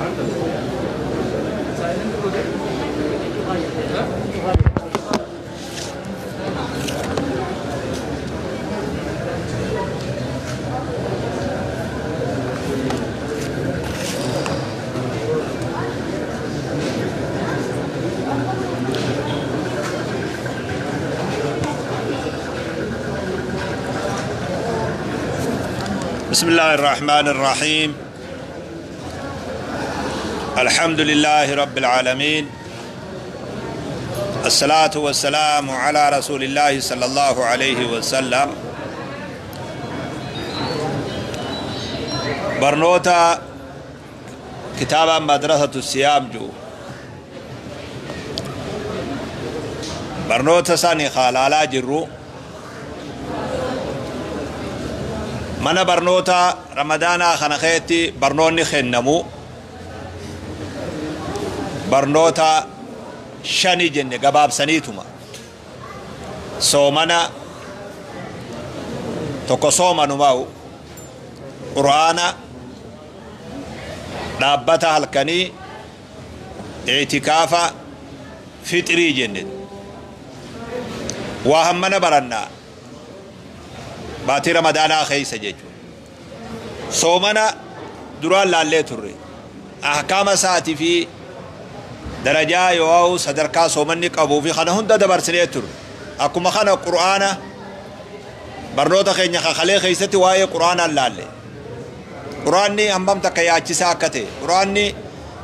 بسم الله الرحمن الرحيم. الحمد لله رب العالمين، الصلاة والسلام على رسول الله صلى الله عليه وسلم. برنوتا كتاب مدرسة الصيام جو برنوتا ساني خالالا جرو mana barnoota ramadaanaa kana keessatti barnoonni kennamu barnoota shani jenne gabaabsaniituma soomana tokko soomanumaa'u qur'aana dhaabbata halkanii i'tikaafa fixrii jenne waa hammana barannaa baatii ramadaanaa keessa jechuudha. Soomana duraan laallee turre ahkaama isaatii fi darajaa yoo sadarkaa soomanni qabuu fi kana hunda dabarsinee turre. Akkuma kana qur'aana barnoota keenya kakalee keessatti waa'ee qur'aanaan laalle. Qur'aanni hammam takka yaachisaa akka ta'e, qur'aanni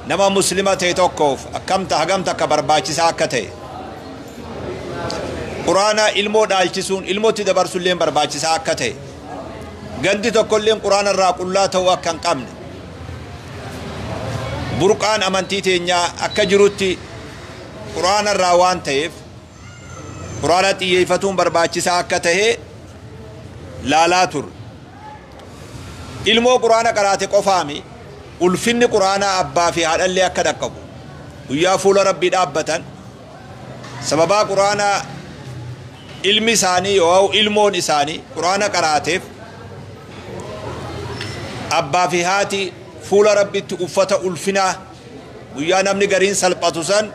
nama muslima ta'e tokkoof akkamta hagam takka barbaachisaa akka ta'e, quraana ilmoo dhaalchisuun ilmootti dabarsulleen barbaachisaa akka ta'e, gandi tokkolleen quraana irraa qullaa ta'uu akka hin qabne, burqaan amantii teenyaa akka jirutti quraana irraa waan ta'eef quraana xiyyeeffatuun barbaachisaa akka ta'e laalaa turre. Ilmoo quraana qaraate qofaami ulfinni quraanaa abbaa fi haadhallee akka dhaqqabu guyyaa fuula rabbii dhaabbatan sababaa quraanaa ilmi isaanii yoo ilmoon isaanii quraana qaraateef abbaa fi haati fuula rabbitti uffata ulfinaa guyyaa namni gariin salphatu san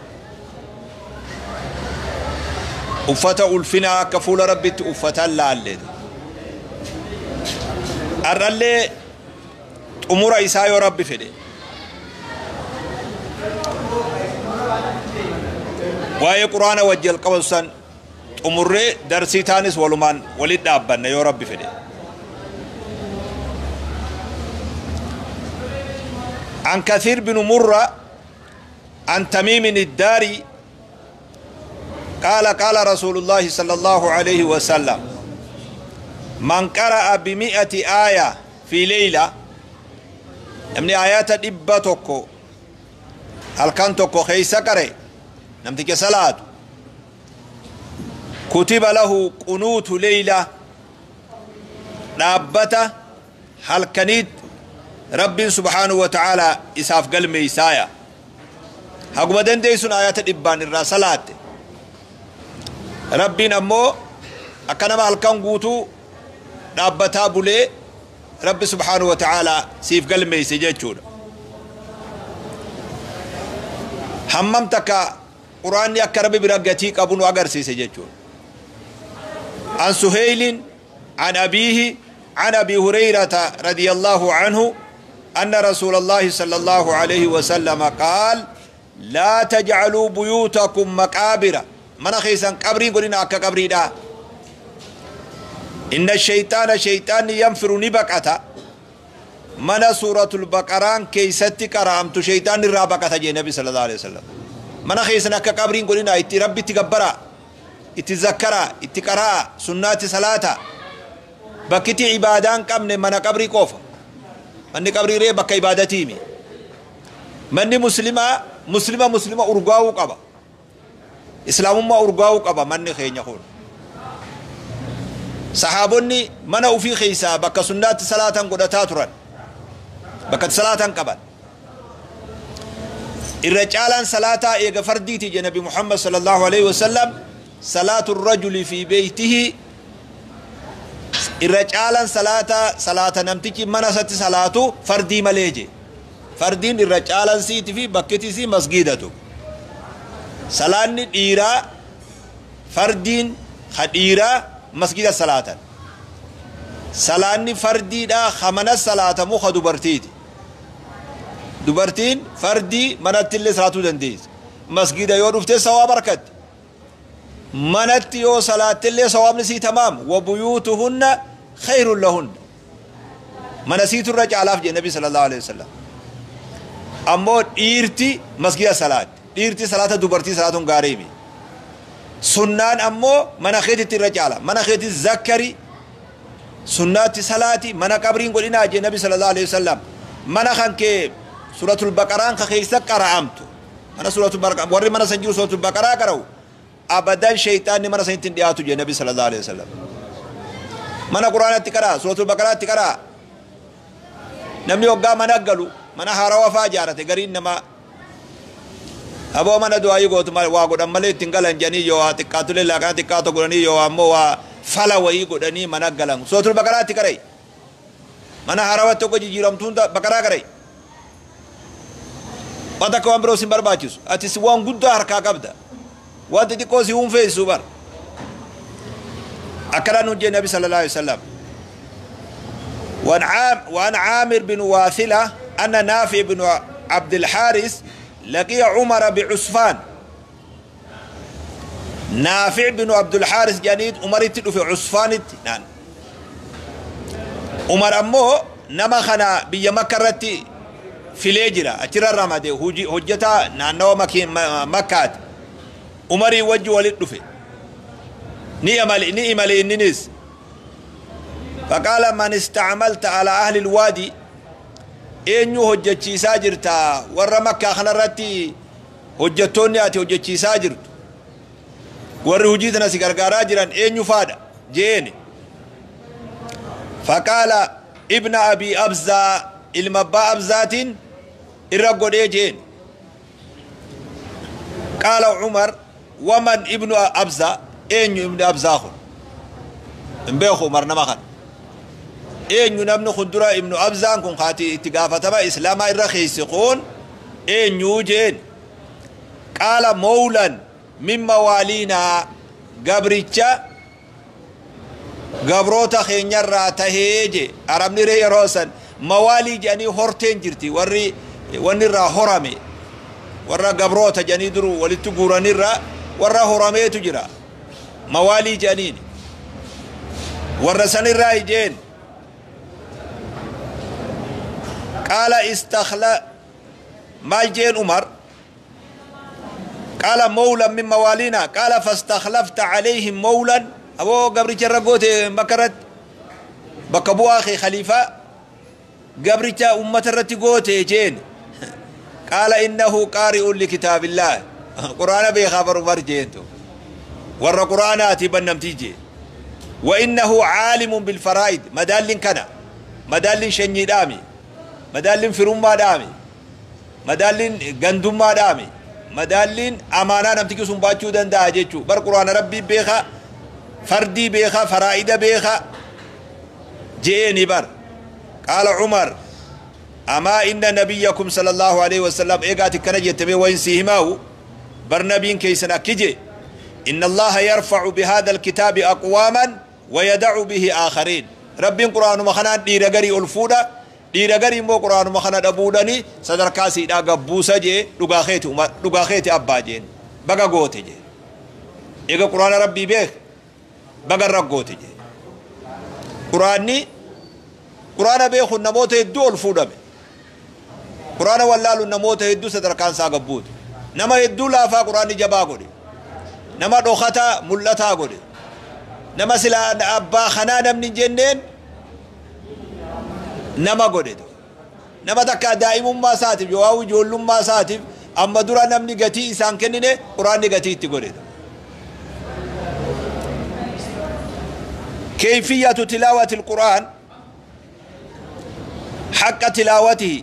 uffata ulfinaa akka fuula rabbitti uffatan laalle. Arrallee xumura isaa yoo rabbi fedhe waa'ee quraana wajji jalqabatu san xumurree darsii taanis walumaan walit dhaabbanna yoo rabbi fedhe. عن كثير بن مرة عن تميم الداري قال قال رسول الله صلى الله عليه وسلم من قرأ ب100 آية في ليلة، يعني آيات إبتوكو هل كان توكو خيسا قرأ نمتك صلاة كتب له قنوت ليلة رابطة هل كنيت رب سبحانه وتعالى إساف قلمي إسايا هقوم دنديسون آيات الإبان الرسالات ربي نمو أكنما هل كان قوتو رابطة بولي رب سبحانه وتعالى سيف قلمي سيجيتشون. هممتك قرآن يكرب برقتيك أبو نوغر سيجيتشون. عن سهيل عن أبيه عن أبي هريرة رضي الله عنه أن رسول الله صلى الله عليه وسلم قال لا تجعلوا بيوتكم مقابر. من خيسا قبرين قلنا أكا قبري دا. إن الشيطان شيطان ينفر نبكة من سورة البقران كيستي كرامت شيطان الرابكة جي النبي صلى الله عليه وسلم. من خيسا أكا قبرين قلنا إتي ربي تقبرا اتذكرا اتقرا سنات صلاة بكتي عبادان كمن من قبري كوفا من قبري ري بك عبادتي مي من مسلمة مسلمة مسلمة أرغاو قبا إسلام ما أرغاو قبا من خين يقول صحابني من أوفي خيسا بك سنات صلاة قد تاترا بك صلاة قبا الرجالان صلاة إيغ فرديتي جنبي محمد صلى الله عليه وسلم صلاة الرجل في بيته الرجالان صلاة صلاة نمتك منست صلاة فردي مليجي. Fardiin irra caalan siiti fi bakkiti sii masgiidatu. Salaanni dhiiraa fardiin ka dhiiraa masgida salaatan. Salaanni fardiidhaa ka mana salaatamu ka dubartiiti. Dubartiin fardii manatti illee salaatuu dandeessi. Masgida yoo dhufte sawaaba harkatti. Manatti yoo salaatte illee sawaabni sii tamaam. Wabuyuutuhunna khayrun lahunna. Mana siitu irra caalaaf jedhe Nabi sallallahu alaihi wasallam. Ammoo dhiirti masgida salaatti. Dhiirti salaata dubartii salaatuun gaarii miti. Sunnaan ammoo mana keetitti irra caala. Mana keetti zakkari sunnaatti salaati mana qabriin godhinaa jedhe Nabi sallallahu alaihi wasallam. Mana kan kee suratul baqaraan ka keessa qara'amtu. Mana suratul baqaraa warri mana san jiru suratul baqaraa qara'u. Abadan shayxaanni mana sanitti hin dhiyaatu jedhe Nabi sallallahu alaihi wasallam. Mana quraanatti qaraa suratul baqaraatti qaraa. Namni hoggaa mana galu mana haarawaa fa'aa ijaarate gariin nama aboo mana du'aayii gootu waa godhan malee ittiin galan jedhanii yoo waa xiqqaatulee laaqana xiqqaatu godhanii yoo ammoo waa fala wayii godhanii mana galan suratul baqaraatti qarai. Mana haarawaa tokko jijjiiramtuun baqaraa qarai. Waan takka waan biroo sin barbaachisu atis waan guddaa harkaa qabda. Waan xixiqqoo si hunfeessu bar. Akkana nuun jee Nabi sallallahu alaihi wasallam. وعن عامر بن واثلة أن نافع بن عبد الحارث لقي عمر بعسفان. نافع بن عبد الحارث جانيد عمر في عسفان. نعم. عمر أمه نما خنا بيا مكرتي في ليجرة أترى الرمادي هجتا نانو مكات عمر يوجه ولد في نيمال إننس. فقال من استعملت على أهل الوادي إنه هجتشي ساجرتا ور مكة خنرتي هجتوني أتي هجتشي ساجرت ور هجيتنا سيغرغارا جيران إنه فادا جيني. فقال ابن أبي أبزا المبا أبزات إرقود إيجين. قال عمر ومن ابن أبزا إنه ابن أبزا خن امبيخو عمر نمخن إنه نبن خندرا ابن أبزان كن خاتي اتقافة ما إسلاما الرخيص قون إنه جين. قال مولا من موالينا قبرتشا قبروتا خينيرا تهيجي عربني ري روسا موالي جاني هورتين جرتي وري ونرا هرمي ورا قبروتا جاني درو ولتقورا نرا ورا هرمي تجرا موالي جانين ورا سنرا جين. قال استخلا ما جين عمر. قال مولا من موالينا. قال فاستخلفت عليهم مولا أبو قبري جرقوت مكرت بكبو أخي خليفة قبري أمة الرتقوت جين. قال إنه قارئ لكتاب الله قرآن بيخبر عمر جينتو ور قرآناتي بنمتيجي. وإنه عالم بالفرائد مدال كنا مدال شني دامي مدال فروما دامي مدال غندوما دامي مدال أمانة نمتكي سنباتشو دن داجيتشو بر قرآن ربي بيخا فردي بيخا فرائد بيخا جيني بر. قال عمر أما إن نبيكم صلى الله عليه وسلم إيقاتي كان يتبه وإن سيهماه بر نبيين كيسنا كجي إن الله يرفع بهذا الكتاب أقواما ويدع به آخرين. ربي قرآن مخنا ديرغري ألفودا ديرغري مو قرآن مخنا دبودني صدر كاسي دا غبوسا جي دغاخيتي أبا جين بغا غوتي جي إيغا قرآن ربي بيخ بغا رغوتي جي قرآني قرآن بيخ نموت يدو ألفودا قرآن واللالو نموت يدو صدر كان سا غبوت نما يدو لافا قرآن جبا غودي نما دوختا ملتا غودي نما سلا أبا خنا نمني جنين نما غودي نما تكا دائم ما ساتف جواو جولم ما ساتف أما درا نمني غتي إسان كنينه قرآن غتي تغودي. كيفية تلاوة القرآن حق تلاوته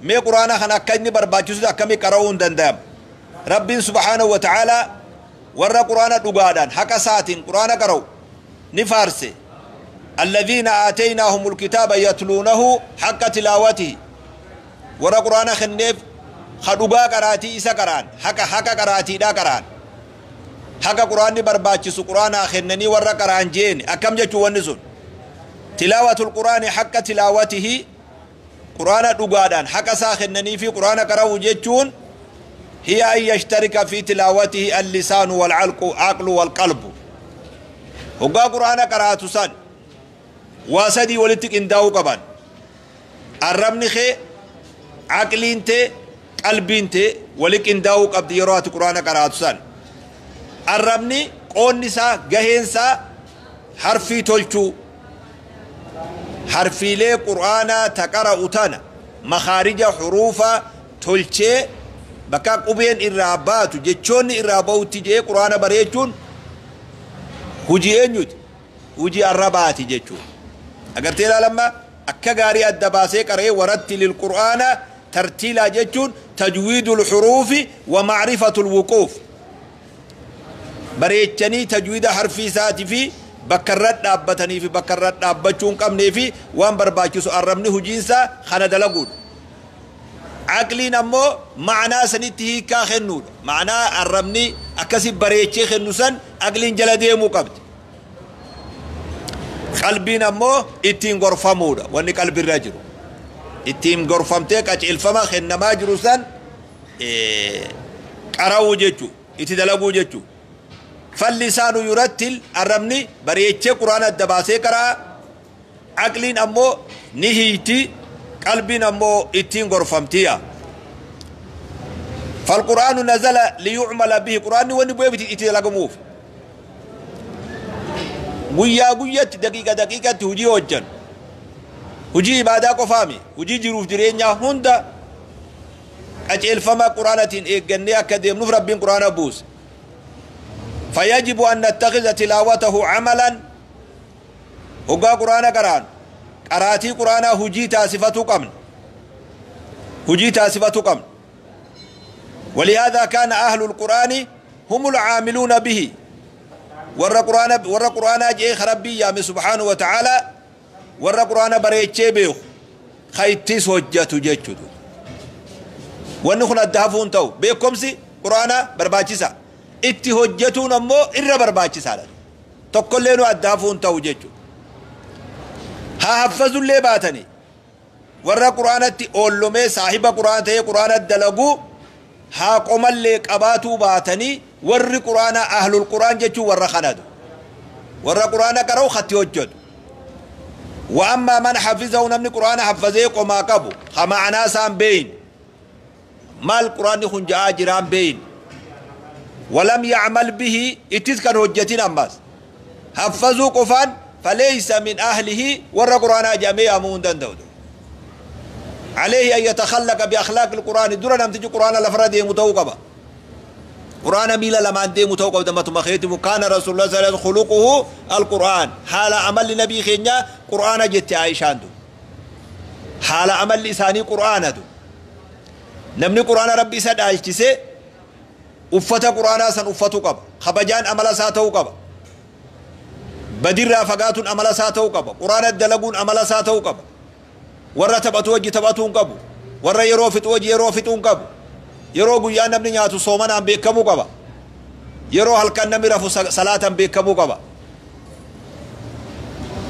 مي قرآن خنا كني برباچوس أكمي قرؤون دندام رب سبحانه وتعالى ورا قرآن دغادان حق ساتين قرآن قرؤ نفارسي الذين آتيناهم الكتاب يتلونه حق تلاوته. Warra quraana kenneef ka dhugaa qaraatii isa qaraan, haqa haqa qaraatiidhaa qaraan, haqa quraanni barbaachisu quraanaa kennanii warra qaraan jeeni. Akkam jechuu wanni sun? Tilaawatul quraani haqqa tilaawatihi, quraana dhugaadhaan haqa isaa kennanii fi quraana qara'u jechuun, hiya an yashtarika fi tilaawatihi allisaanu walcalqu aqlu walqalbu. Hoggaa quraana qaraatu san waa sadii walitti qindaa'uu qaban: arrabni kee, aqliin tee, qalbiin tee wali qindaa'uu qabdi. Yeroo ati quraana qaraatu san arrabni qoonni isaa, gaheen isaa harfii tolchuu, harfiilee qur'aanaa ta qara'u tana makaarija huruufa tolchee bakka qubeen irraa baatu, jechoonni irraa ba'utti jee qur'aana bareechuun hujii eenyuti? Hujii arrabaati jechuudha. Agartee ilaalamma, akka gaarii adda baasee qara'ee ورتل القرآن ترتيلا jechuun تجويد الحروف ومعرفة الوقوف. Bareechanii tajwiida harfii isaatii fi bakka irra dhaabbatanii fi bakka irra dhaabbachuu hin qabnee fi waan barbaachisu arrabni hojiinsaa kana dalaguudha. Aqliin ammoo ma'anaa sanitti hiikaa kennuudha. Ma'anaa arrabni akkasi bareechee kennu san aqliin jala deemuu qabdi. Qalbiin ammoo ittiin gorfamuudha. Wanni qalbirra jiru ittiin gorfamtee qaceelfama kennamaa jiru san qara'uu jechuu, itti dalaguu jechuu. فاللسان يرتل, arrabni bareechee quraana adda baasee qara'a, aqliin ammoo ni hiiti, qalbiin ammoo ittiin gorfamtiya. فالقرآن نزل ليعمل به. Quraanni wanni bu'eef itti dalagamuuf. Guyyaa guyyatti, daqiiqa daqiiqatti hujii hojjan, hujii ibaadaa qofaami, hujii jiruuf jireenyaa hunda qaceelfama quraanatiin eeggannee akka deemnuuf Rabbiin quraana buuse. فيجب أن نتخذ تلاوته عملا. Hoggaa quraana qaraan qaraatii quraanaa hujii taasifatu qabna, hujii taasifatu qabna. ولهذا كان أهل القرآن هم العاملون به. Warra quraana, warra quraanaa jee Rabbii yaame سبحانه وتعالى, warra quraana bareechee beeku kayittis hojjatu jechuudha. Wanni kun adda hafuun ta'u, beekumsi quraanaa barbaachisa, itti hojjetuun ammoo irra barbaachisaadha. Tokkollee nu adda hafuun ta'u jechuudha. Haa haffazullee baatanii, warra quraanatti oollomee saahiba quraana ta'ee quraana dalaguu haa qomallee qabaatuu baatanii, warri quraana أهل القرآن jechuun warra kanatu, warra quraana qara'u katti hojjetu. وأما من حفظه, namni quraana haffazee qomaa qabu ha ma'anaa isaan beeyin, maal quraanni kun ja'aa jiraan beeyin, ولم يعمل به, ittis kan hojjetin, ammas haffazuu qofaan, فليس من أهله, warra quraanaa jedhamee yaamuu hin danda'u. عليه أن يتخلق بأخلاق القرآن. Dura namtichi quraana lafarra deemu ta'uu qaba, quraana miila lamaan deemu ta'uu qaba. Dammatuma keetimu كان رسول الله صلى الله عليه وسلم خلقه القرآن. Haala amalli nabii keenya quraana jette Aishaan. Du haala amalli isaanii quraanatu. Namni quraana Rabbi isa dhaalchise uffata quraanaa san uffatu qaba, kabajaan amala isaa ta'uu qaba, badirraa fagaatuun amala isaa ta'uu qaba, quraana dalaguun amala isaa ta'uu qaba. Warra taphatu wajji taphatuu hin qabu, warra yeroo fixu wajji yeroo fixuu hin qabu. Yeroo guyyaa namni nyaatu soomanaan beekamuu qaba, yeroo halkan namni rafu salaatan beekamuu qaba.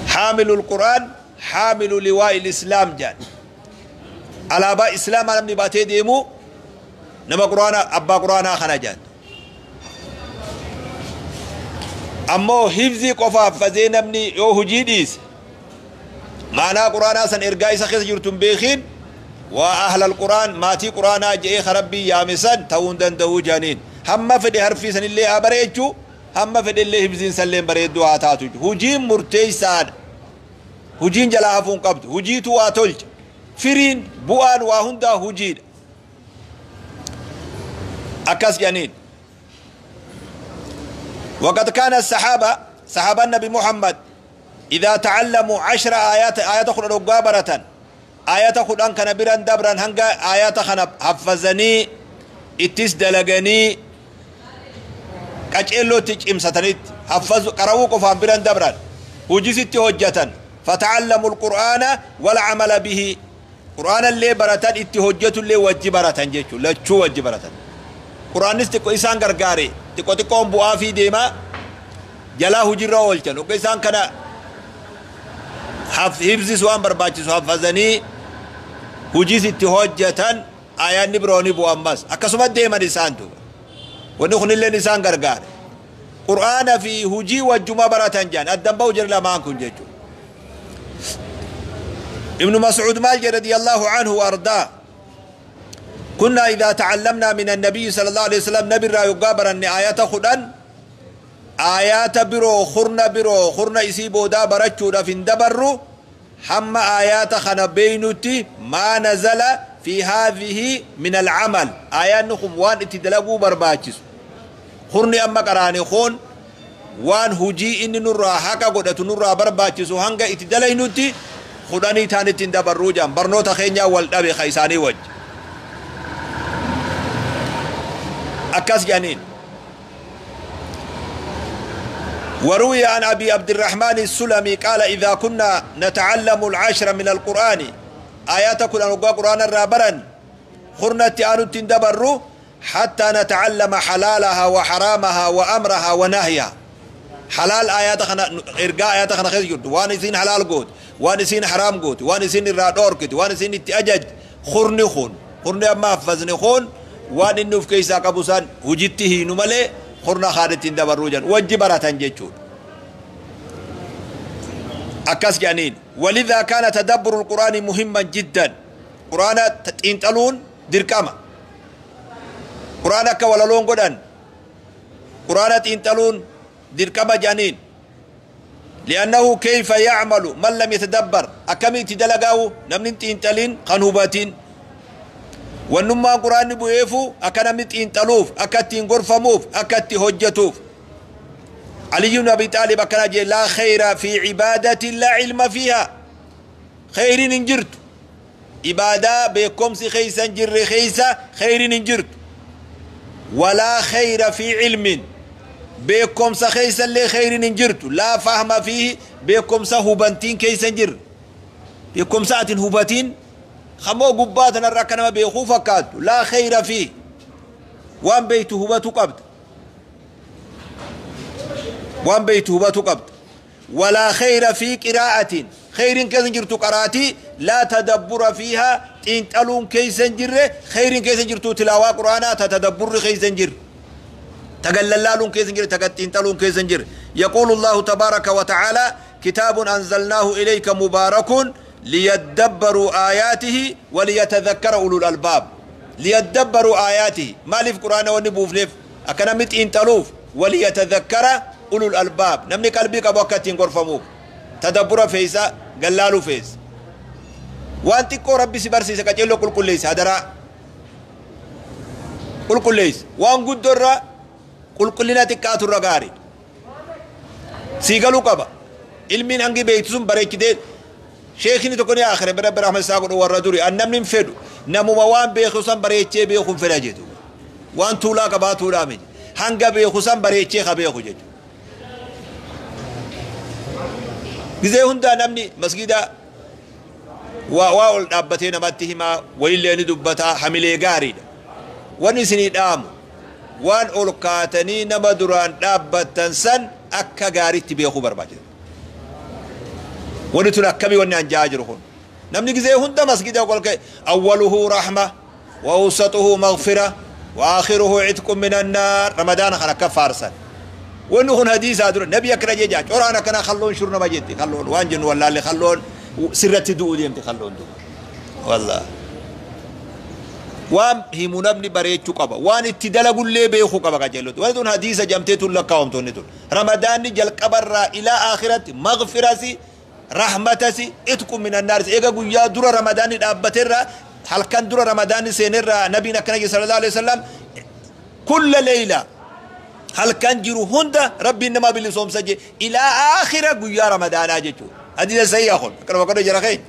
حامل القرآن حامل لواء الإسلام jaan. Alaabaa islaamaa namni baatee deemu nama quraana, abbaa quraanaa kana jaan. Ammoo hifzii qofa haffazee namni yoo hujii dhiise, maanaa quraanaa san ergaa isa keessa jirtu hin beekin, waa أهل القرآن, maatii quraanaa je'ee Rabbii yaame san ta'uu hin danda'uu jaaniin. Hamma fedhe harfii sanillee haa bareechuu, hamma fedhe illee hifziin sanillee bareedduu haa taatu, hujiin murteeysaadha. Hujiin jalaa hafuu hin qabdu. Hujiitu waa tolcha. Firiin bu'aan waa hundaa hujiidha, akkas jedhaniin. وقد كان الصحابة, صحابة النبي محمد، إذا تعلموا 10 آيات, آيات 10 برة، آيات 10 كان biran dabran, hanga آيات خنا حفظني ittis dalaganii qaceellootti cimsatanitti, haffazu qarawuu qofaan biran dabran, hujisitti hojjatan. فتعلموا القرآن والعمل به. Qur'aanallee baratan itti hojjetullee wajji baratan jechuudha. Lachuu wajji baratan. Qur'aanis xiqqoo isaan gargaare xiqqoo xiqqoon bu'aa fi deemaa jalaa hojiirra oolchan. Oga isaan kana hibzis waan barbaachisu hafazanii hojiis itti hojjetan ayaanni biroo ni bu'u ammas. Akkasuma deeman isaan duuba. Wanni kunilleen isaan gargaare. Qur'aana fi hujii wajjuma baratan jaan addan bahu jira lamaan kun jechuudha. ابن مسعود مال رضي الله عنه وأرضاه كنا إذا تعلمنا من النبي صلى الله عليه وسلم نبي را يقابر أن آيات خدان آيات برو خرنا برو خرنا إسيبو دا برچو دا فين دبرو حم آيات خنا بينتي ما نزل في هذه من العمل آيات نخم وان اتدلقوا برباچس خرني أما قراني خون وان هجي إن نرى حقا قدت نرى برباچس هنگا اتدلقنتي خداني تانتين دبرو جان برنوتا خينيا والدبي خيساني وج أكاس جانين. وروي عن أبي عبد الرحمن السلمي قال إذا كنا نتعلم العشر من القرآن آيات كنا نقرأ قرآن الرابرا خرنة أنتين دبرو حتى نتعلم حلالها وحرامها وأمرها ونهيها. حلال آيات خنا إرجاء آيات خنا خير جد وان يسين حلال قوت وان يسين حرام قوت وان يسين الرادور قوت وان يسين التأجج خرني خون خرني أما فزني خون وان إنه في كيسا قبوسان وجدته نملي خرنا خالتين دبروجا وجبرة جيتشون أكاس جانين. ولذا كان تدبر القرآن مهما جدا. قرآن تنتلون دركاما قرآن كولالون قدن قرآن تنتلون دركما جانين لأنه كيف يعمل من لم يتدبر أكمل تدلقاو نمن تنتلين قنوباتين والنما قرآن بويفو أكنم تنتلوف أكتين غرفموف أكتي هجتوف. علي بن أبي طالب أكن لا خير في عبادة لا علم فيها خير انجرت عبادة بكم خيسا جر خيسا خير انجرت ولا خير في علم بكم سخيسا لي خير انجرت لا فهم فيه بكم سهبنتين كيسا جر بكم ساعة هبتين خمو قباتنا الركنما بيخوفك لا خير فيه وان بيت هبتو قبض وان بيت هبتو قبض ولا خير في قراءة خير كيسا جرت قراتي لا تدبر فيها تنتلون كيسا جر خير كيسا جرت تلاوة قرآن تتدبر خيسا جر تقللالون كيسنجر تقتنتلون كيسنجر. يقول الله تبارك وتعالى كتاب أنزلناه إليك مبارك ليدبروا آياته وليتذكر أولو الألباب. ليدبروا آياته ما لي في قرآن ونبوف لف أكنمت انتلوف وليتذكر أولو الألباب نمني قلبي كبوكتين غرفموك تدبر فيسا قلالو فيس وانت كو ربي سبرسي سكتلو كل كل ليس هدرا كل كل ليس وان قدر كل كلنا تكاتو رغاري سيغلو قبا علمين انغي بيتسون بريكدي شيخني تكوني اخر برب رحمه ساقو وردوري انم فدو نمو وان بيخوسن بريچه بيخون فلاجيتو وان تولا قبا تولا مي هانغا بيخوسن بريچه خبيخو جيتو غزي هندا نمني مسجدا وا دابتي نمتي هما ويلين دبتا حميلي غاري ونسني دام وان أولكاتني نما دران دابتن سن أكا غاريتي بيخو برباجي ونتون أكمي وني أنجاجر هون نمني غزي هندا مسجد يقول أوله رحمة وأوسطه مغفرة وآخره عتق من النار رمضان خنا كفارسا ونهون حديث هذا النبي أكرا جاج أورانا كنا خلون شرنا ما جيتي خلون وانجن ولا اللي خلون سرت دو ديمتي خلون دو والله وام هيمون ابني بريتشو قبا وان اتدلقوا اللي بيخو قبا قجلوت ودون حديثة جمتيتو لكاوم تونيتو رمضان جل قبر إلى آخرة مغفرة رحمة اتكم من النار إيقا قويا دور رمضان الأبتر هل كان دور رمضان سينر نبينا كان صلى الله عليه وسلم كل ليلة هل كان جرو هندا ربي إنما بالصوم سجي إلى آخرة قويا رمضان أجتو هذه سيئة كما قالوا جرخين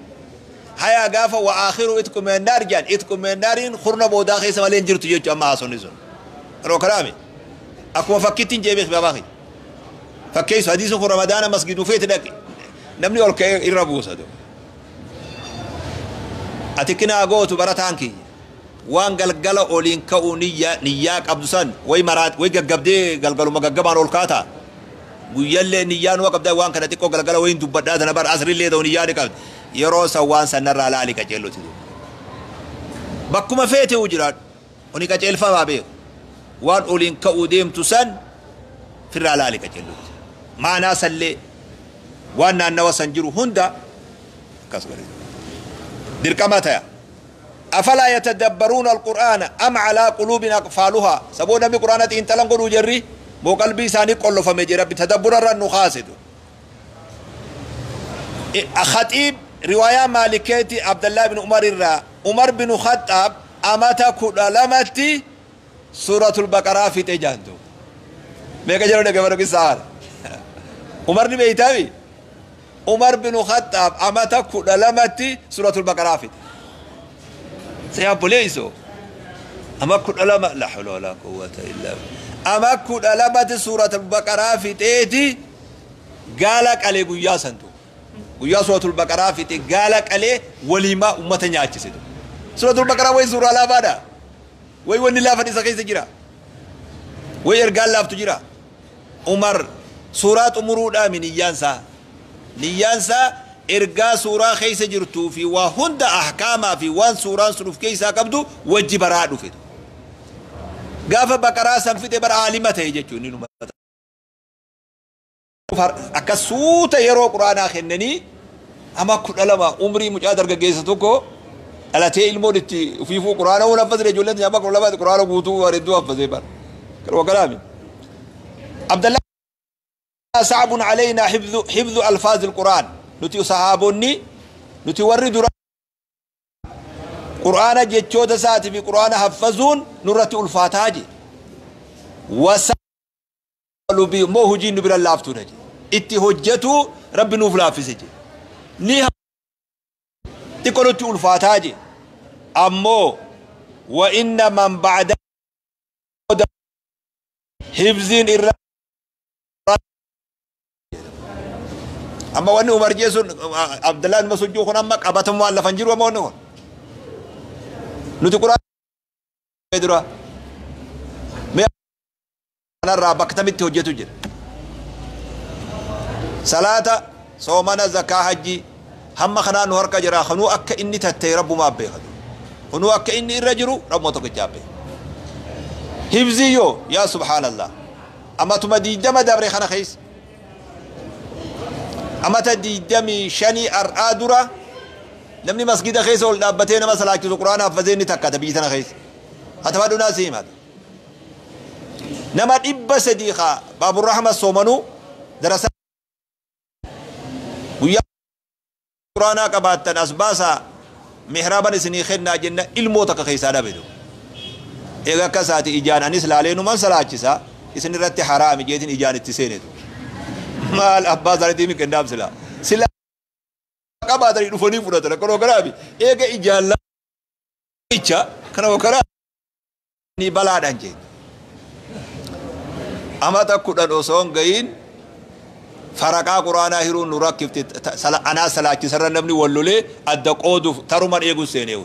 هيا قافة وآخره اتكم من النار جان اتكم من النار خرنا بوداخي سمالين جرتو جيتو أما عصون نزون رو كلامي أكو فكيتين جيبيخ باباخي فكيس حديث في رمضان مسجد وفيت لك نمني أولك إربو سادو Ati kinaa gootu barataan kiyya waan galgala oliin ka'uu niyyaa qabdu san way maraat way gaggabdee galgaluma gaggabaan ol kaata guyyallee niyyaa numa qabda waan kana xiqqoo galgala wayin dubbadhaa tana bar asrillee ta'u niyyaa ni qabdi yeroo san waan sanarraa laali qaceelluti bakkuma feete uu jiraadhu oni qaceelfamaa beeku waan oliin ka'uu deemtu san firraa laali qaceelluti maanaa sallee waan naannawa san jiru hunda akkas godhe dirqama taya. أفلا يتدبرون القرآن أم على قلوب أقفالها؟ سبو نبي قرآن إن تلان قلو جري مو قلبي ساني قلو فمجي ربي تدبر الرن خاسد. خطيب رواية مالكيتي عبد الله بن عمر الرا عمر بن خطاب أمتا كدلمتي سورة البقرة في تجاندو ميكا جرو نبي مرقي سار عمر نبي إيتاوي عمر بن خطاب أمتا كدلمتي سورة البقرة في سيابوليسو أما كدلما لا حول ولا قوة إلا بالله أما كدلمتي سورة البقرة في تيتي قالك عليه قيا سنتو قيا سورة البقرة في تي قالك عليه وليما أمة نياتشسدو سورة البقرة وي سورة لا فادا وي وني لا فدي سكي سجرا وي إرقال لا فتجرا عمر سورة أمرودا من نيانسا نيانسا إرقا سورة خيس جرتو في وهند أحكاما في وان سورة سلوف كيسا قبدو وجبرادو فيدو قافة بقرة سنفيد بر عالمة يجتو نينو أكسوت يرو قرآن خنني أما كل لما عمري مجادر جيستوكو ألا تي المود تي في فوق قرآن ولا فزر جولين يا بقول لما قرآن قوتو وردوا فزر بر كلو كلامي عبد الله صعب علينا حفظ ألفاظ القرآن نتي صحابوني نتي ورد قرآن جتشوت ساتي في قرآن حفظون نرتي الفاتاجي وسألوا بي مو هجين نبرا لافتو نجي اتي هجتو رب نوف لافزجي نيها تقولوا الفاتاجي أمو وإن من بعد حفظين إرى أما وأنه عمر جيسون عبد الله بن مسعود أما قبتهم ولا فنجر وما وأنه نتي قرآن درا ما أنا رابك تمت هجته جر صلاة صومنا زكاة حجي هم خنا نهار كجرا خنو أك إني تتي رب ما أبي خنو أك إني الرجل رب ما تكجابه حفظيو يا سبحان الله أما تمدي دم دبر خنا خيس أما تدي دمي شني أرادرة نمني مسجد خيس ولا بتين مثلا كذا القرآن حفظيني تكات بيتنا خيس هتفادو ناسيم هذا نما إبا صديقة باب الرحمة صومنو درس ويا قرآن كباتن أسباسا محرابا سني خدنا جنة الموت كخيس هذا بدو إذا كساتي إجان أنيس لالينو من سلاجسا إسني رت حرام جيتين إجان التسينتو مال أبا زارتي مكن دام سلا سلا كباتري نفني فرتنا كنو كرابي إيجا إجان لا إيشا كنو كرا ني بلاد أنجي أما تكون أصون جين فرقا قرآن هيرو نركب أنا سلاكي سر نبني ولولي الدقود ترمن إيجو سينيو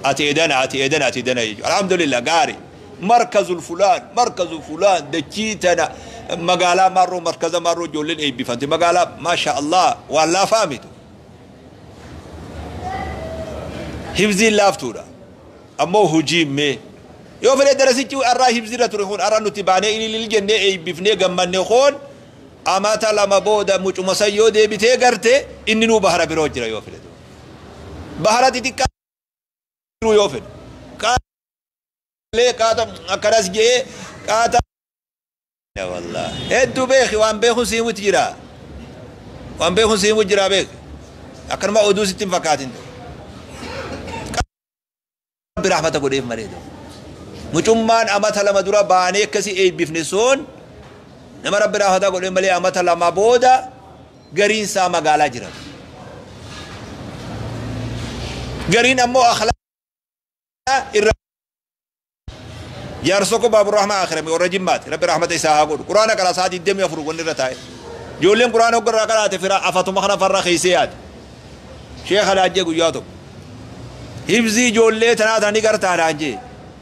أتيدنا أتيدنا أتيدنا يجو الحمد لله قاري مركز الفلان مركز الفلان دكيتنا مقالة مرو مركز مرو جولين إيه بفنتي مقالة ما شاء الله والله فهمته حفظي لافتورا أما هجيم مي يو فلي درسي تشو أرى حفظي رترخون أرى نتباني إلي للجنة إيه بفني غمان نخون أما تلما بودا مچ مسيو دي بيتي غرتي إني نو بحر بروجرا يو فلي بحر تيتي يو فلي قال قاتا أكرس جي قاتا يا والله هدو بيخي وان بيخو سيمو تجرا وان بيخو سيمو تجرا بيخ أكرم أودو ستين فكاتين برحمة قديف مريض مجمان أما تلما درا باني كسي أي بفنسون نما رب رحمة قديف ملي أما تلما بودا غرين ساما غالا جرا غرين أمو أخلاق جارسوكو باب الرحمة آخر مي ورجمات رب رحمة إسحاق قرآن كلا ساعة الدم يفرق ونرتاي جولين قرآن وقرأ قرأت فرا أفتو مخنا فرا خيسيات شيخ الحاج قياتو Hibzii ijoollee tanaa tana ni gartaadhaan jee.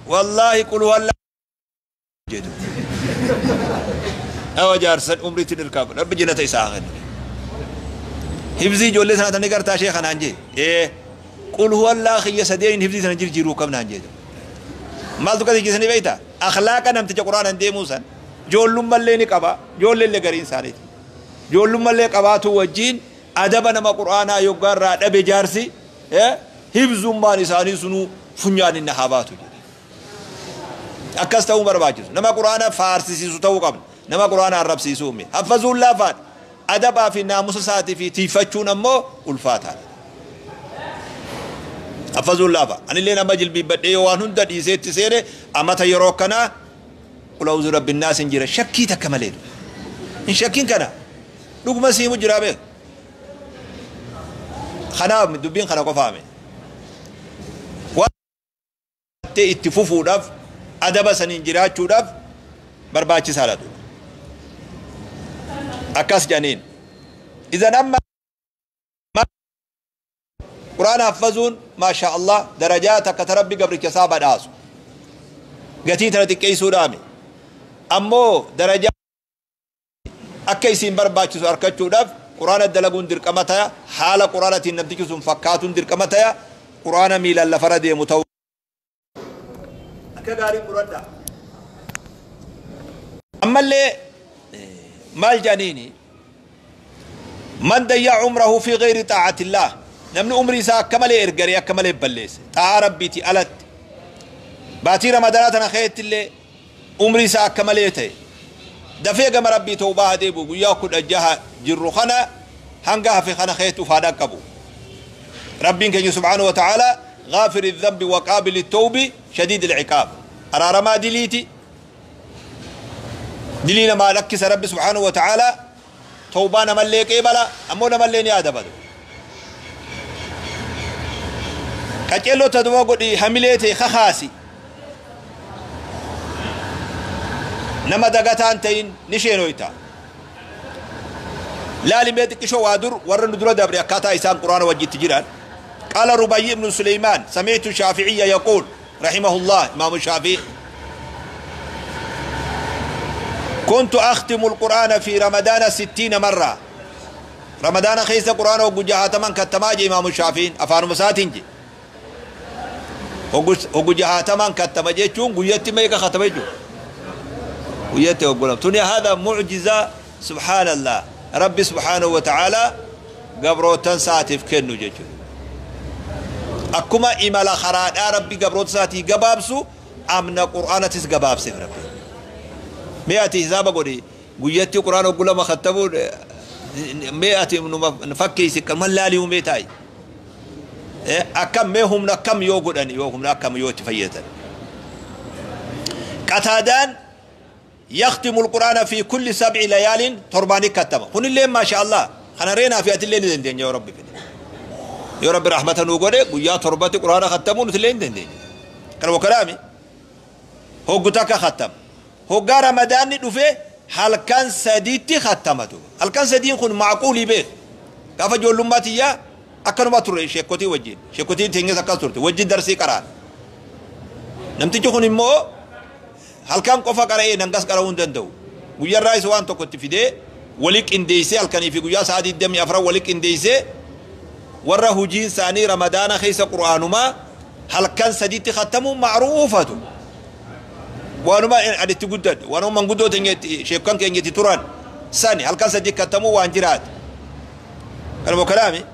Wallaahi qul wallaahi jedhu. Awa jaarsan umriitti dirqama. Rabbi jannata isaa kennu. Hibzii ijoollee tanaa tana ni gartaa shee kanaan jee. Ee qul huwallaa kiyya sadeen hibzii sana jirjiiruu qabnaan jee. Maaltu kasi jisanii beektaa? Akhlaaqa namticha quraanaan deemuu san ijoollummallee ni qaba ijoolleellee gariin isaaniiti. Ijoollummallee qabaatu wajjiin adaba nama quraanaa yoggaa irraa dhabe jaarsi hibzummaan isaanii sunuu funyaan inni haa baatu jedhe. Akkas ta'uu barbaachisu. Nama quraana faarsisiisu ta'uu qabna. Nama quraana arrabsiisuu mi. Haffazuun laafaadha. Adabaa fi naamusa isaatii fi tiifachuun ammoo ulfaataadha. Haffazuun laafa. Anillee nama jilbiibbadhee yoo waan hunda dhiiseetti seene amata yeroo akkanaa qul a'uuzu rabbin naas hin jira shakkii takka malee. Hin shakkiin kana. Dhuguma siimu jira beeku. Kanaaf dubbiin kana qofaame. Waan itti fufuudhaaf adaba saniin jiraachuudhaaf barbaachisaadha. Akkas jedhaniin. Idan amma quraana haffazuun maasha Allah darajaa takka ta rabbi gabricha isaa badhaasu. Gatii tana xiqqeessuudhaami. Ammoo darajaa akka isiin barbaachisu argachuudhaaf quraana dalaguun dirqama taya haala quraanatiin namtichi sun fakkaatuun dirqama taya quraana miilaan lafarra deemu ta'uu. Akka gaarii muradhaa. Ammallee maal jedhaniini man dayyaa umrahu fi gayri xaacatillah namni umrii isaa akka malee ergaree akka malee balleesse xaa'aa rabbiiti alatti baatii ramadaanaa tana keessatti illee umrii isaa akka malee ta'e dafee gama rabbii tawbaa haa deebi'u guyyaa 16 jirru kana hanga hafe kana keessatti ufaa dhaqqabu. Rabbiin keenya subhaanahu wa ta'ala ghaafiri dhanbi wa qaabili tawbi shadiid ilciqaab araaramaa diliiti dilii namaa lakkisa rabbi subhaanahu wa ta'ala tawbaa namallee qeebala ammoo namallee ni adabatu. Qaceelloo taduma godhi hamilee ta'e kakaasi nama dagataan ta'in ni sheenoyta. Laali mee xiqqishoo waa dur warra nu dura dabre akkaataa isaan quraana wajjitti jiran. قال ربيع بن سليمان سمعت الشافعي يقول رحمه الله إمام الشافعي كنت أختم القرآن في رمضان 60 مرة. رمضان خيس القرآن وجهات من كتماج إمام الشافعي أفان مساتنجي وجهات من كتماج چون قيت ميك ختمجو قيت وقلم تني هذا معجزة سبحان الله ربي سبحانه وتعالى قبروتن ساتف كنو جيجو أكما إمالا خراد ربي قبروت ساتي قبابسو أمنا قرآن تس قبابسي ربي مئة حساب قولي قيتي قرآن وقول ما ختموا مئة نفكي سكر من لا ليوم مئتاي أكم مهم نكم يوجد أن يوهم نكم يوتفيتا قتادان يختم القرآن في كل 7 ليال ترباني كتمه هن الليل ما شاء الله خنا رينا في الليل دندين يا ربي يا رب رحمة نوغوري ويا تربتي قرآن ختمون الليل دندين كانوا كلامي هو قتاك ختم هو رمضان دفه هل كان سديتي ختمته هل كان سدين خن معقول به كافة جولماتي يا أكنوا ما تروي شيكوتي وجين شيكوتي تيجي سكاسورتي وجين درسي قرآن نمتي خن مو هل كان قفا قرأي ننقص قرأون دندو ويا الرئيس وان تكوتي في ده ولك إنديسي هل كان في ويا سعد الدم يفرا ولك إنديسي ورا هجين ثاني رمضان خيس قرآن ما هل كان سديتي ختمه معروفة وانو ما يعني تقدد وانو من قدوة تنجي شيكان كنجي توران ثاني هل كان سديك كتمو وانجرات كلام كلامي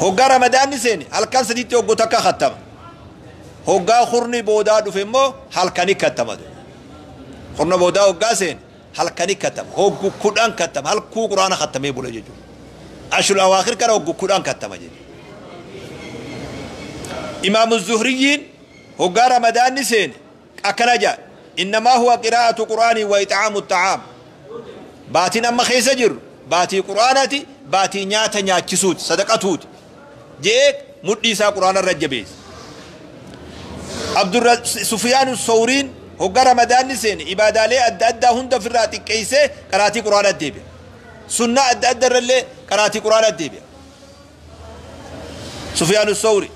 هو رمضان نسيني هل كان سديك وقتك ختم هو خرني بودا دفمو هل كان كتم خرنا بودا وقاسين هل كان كتم هو قرآن كتم هل كو قرآن ختم يبولا جيجو عشر الأواخر كان هو قرآن كتم جيجو إمام الزهريين هو رمضان نسيني أكنجا إنما هو قراءة قرآن وإطعام الطعام باتي نما خيسجر باتي قرآنتي باتي نياتا نياتشسوت صدقتوت جيك مديسا قرآن الرجبيس عبد سفيان الثورين هو رمضان نسين عبادة لي أدى أدى هند في الراتي كيسة قراتي قرآن الديبيا سنة أدى أدى رلي قراتي قرآن الديبيا سفيان الثوري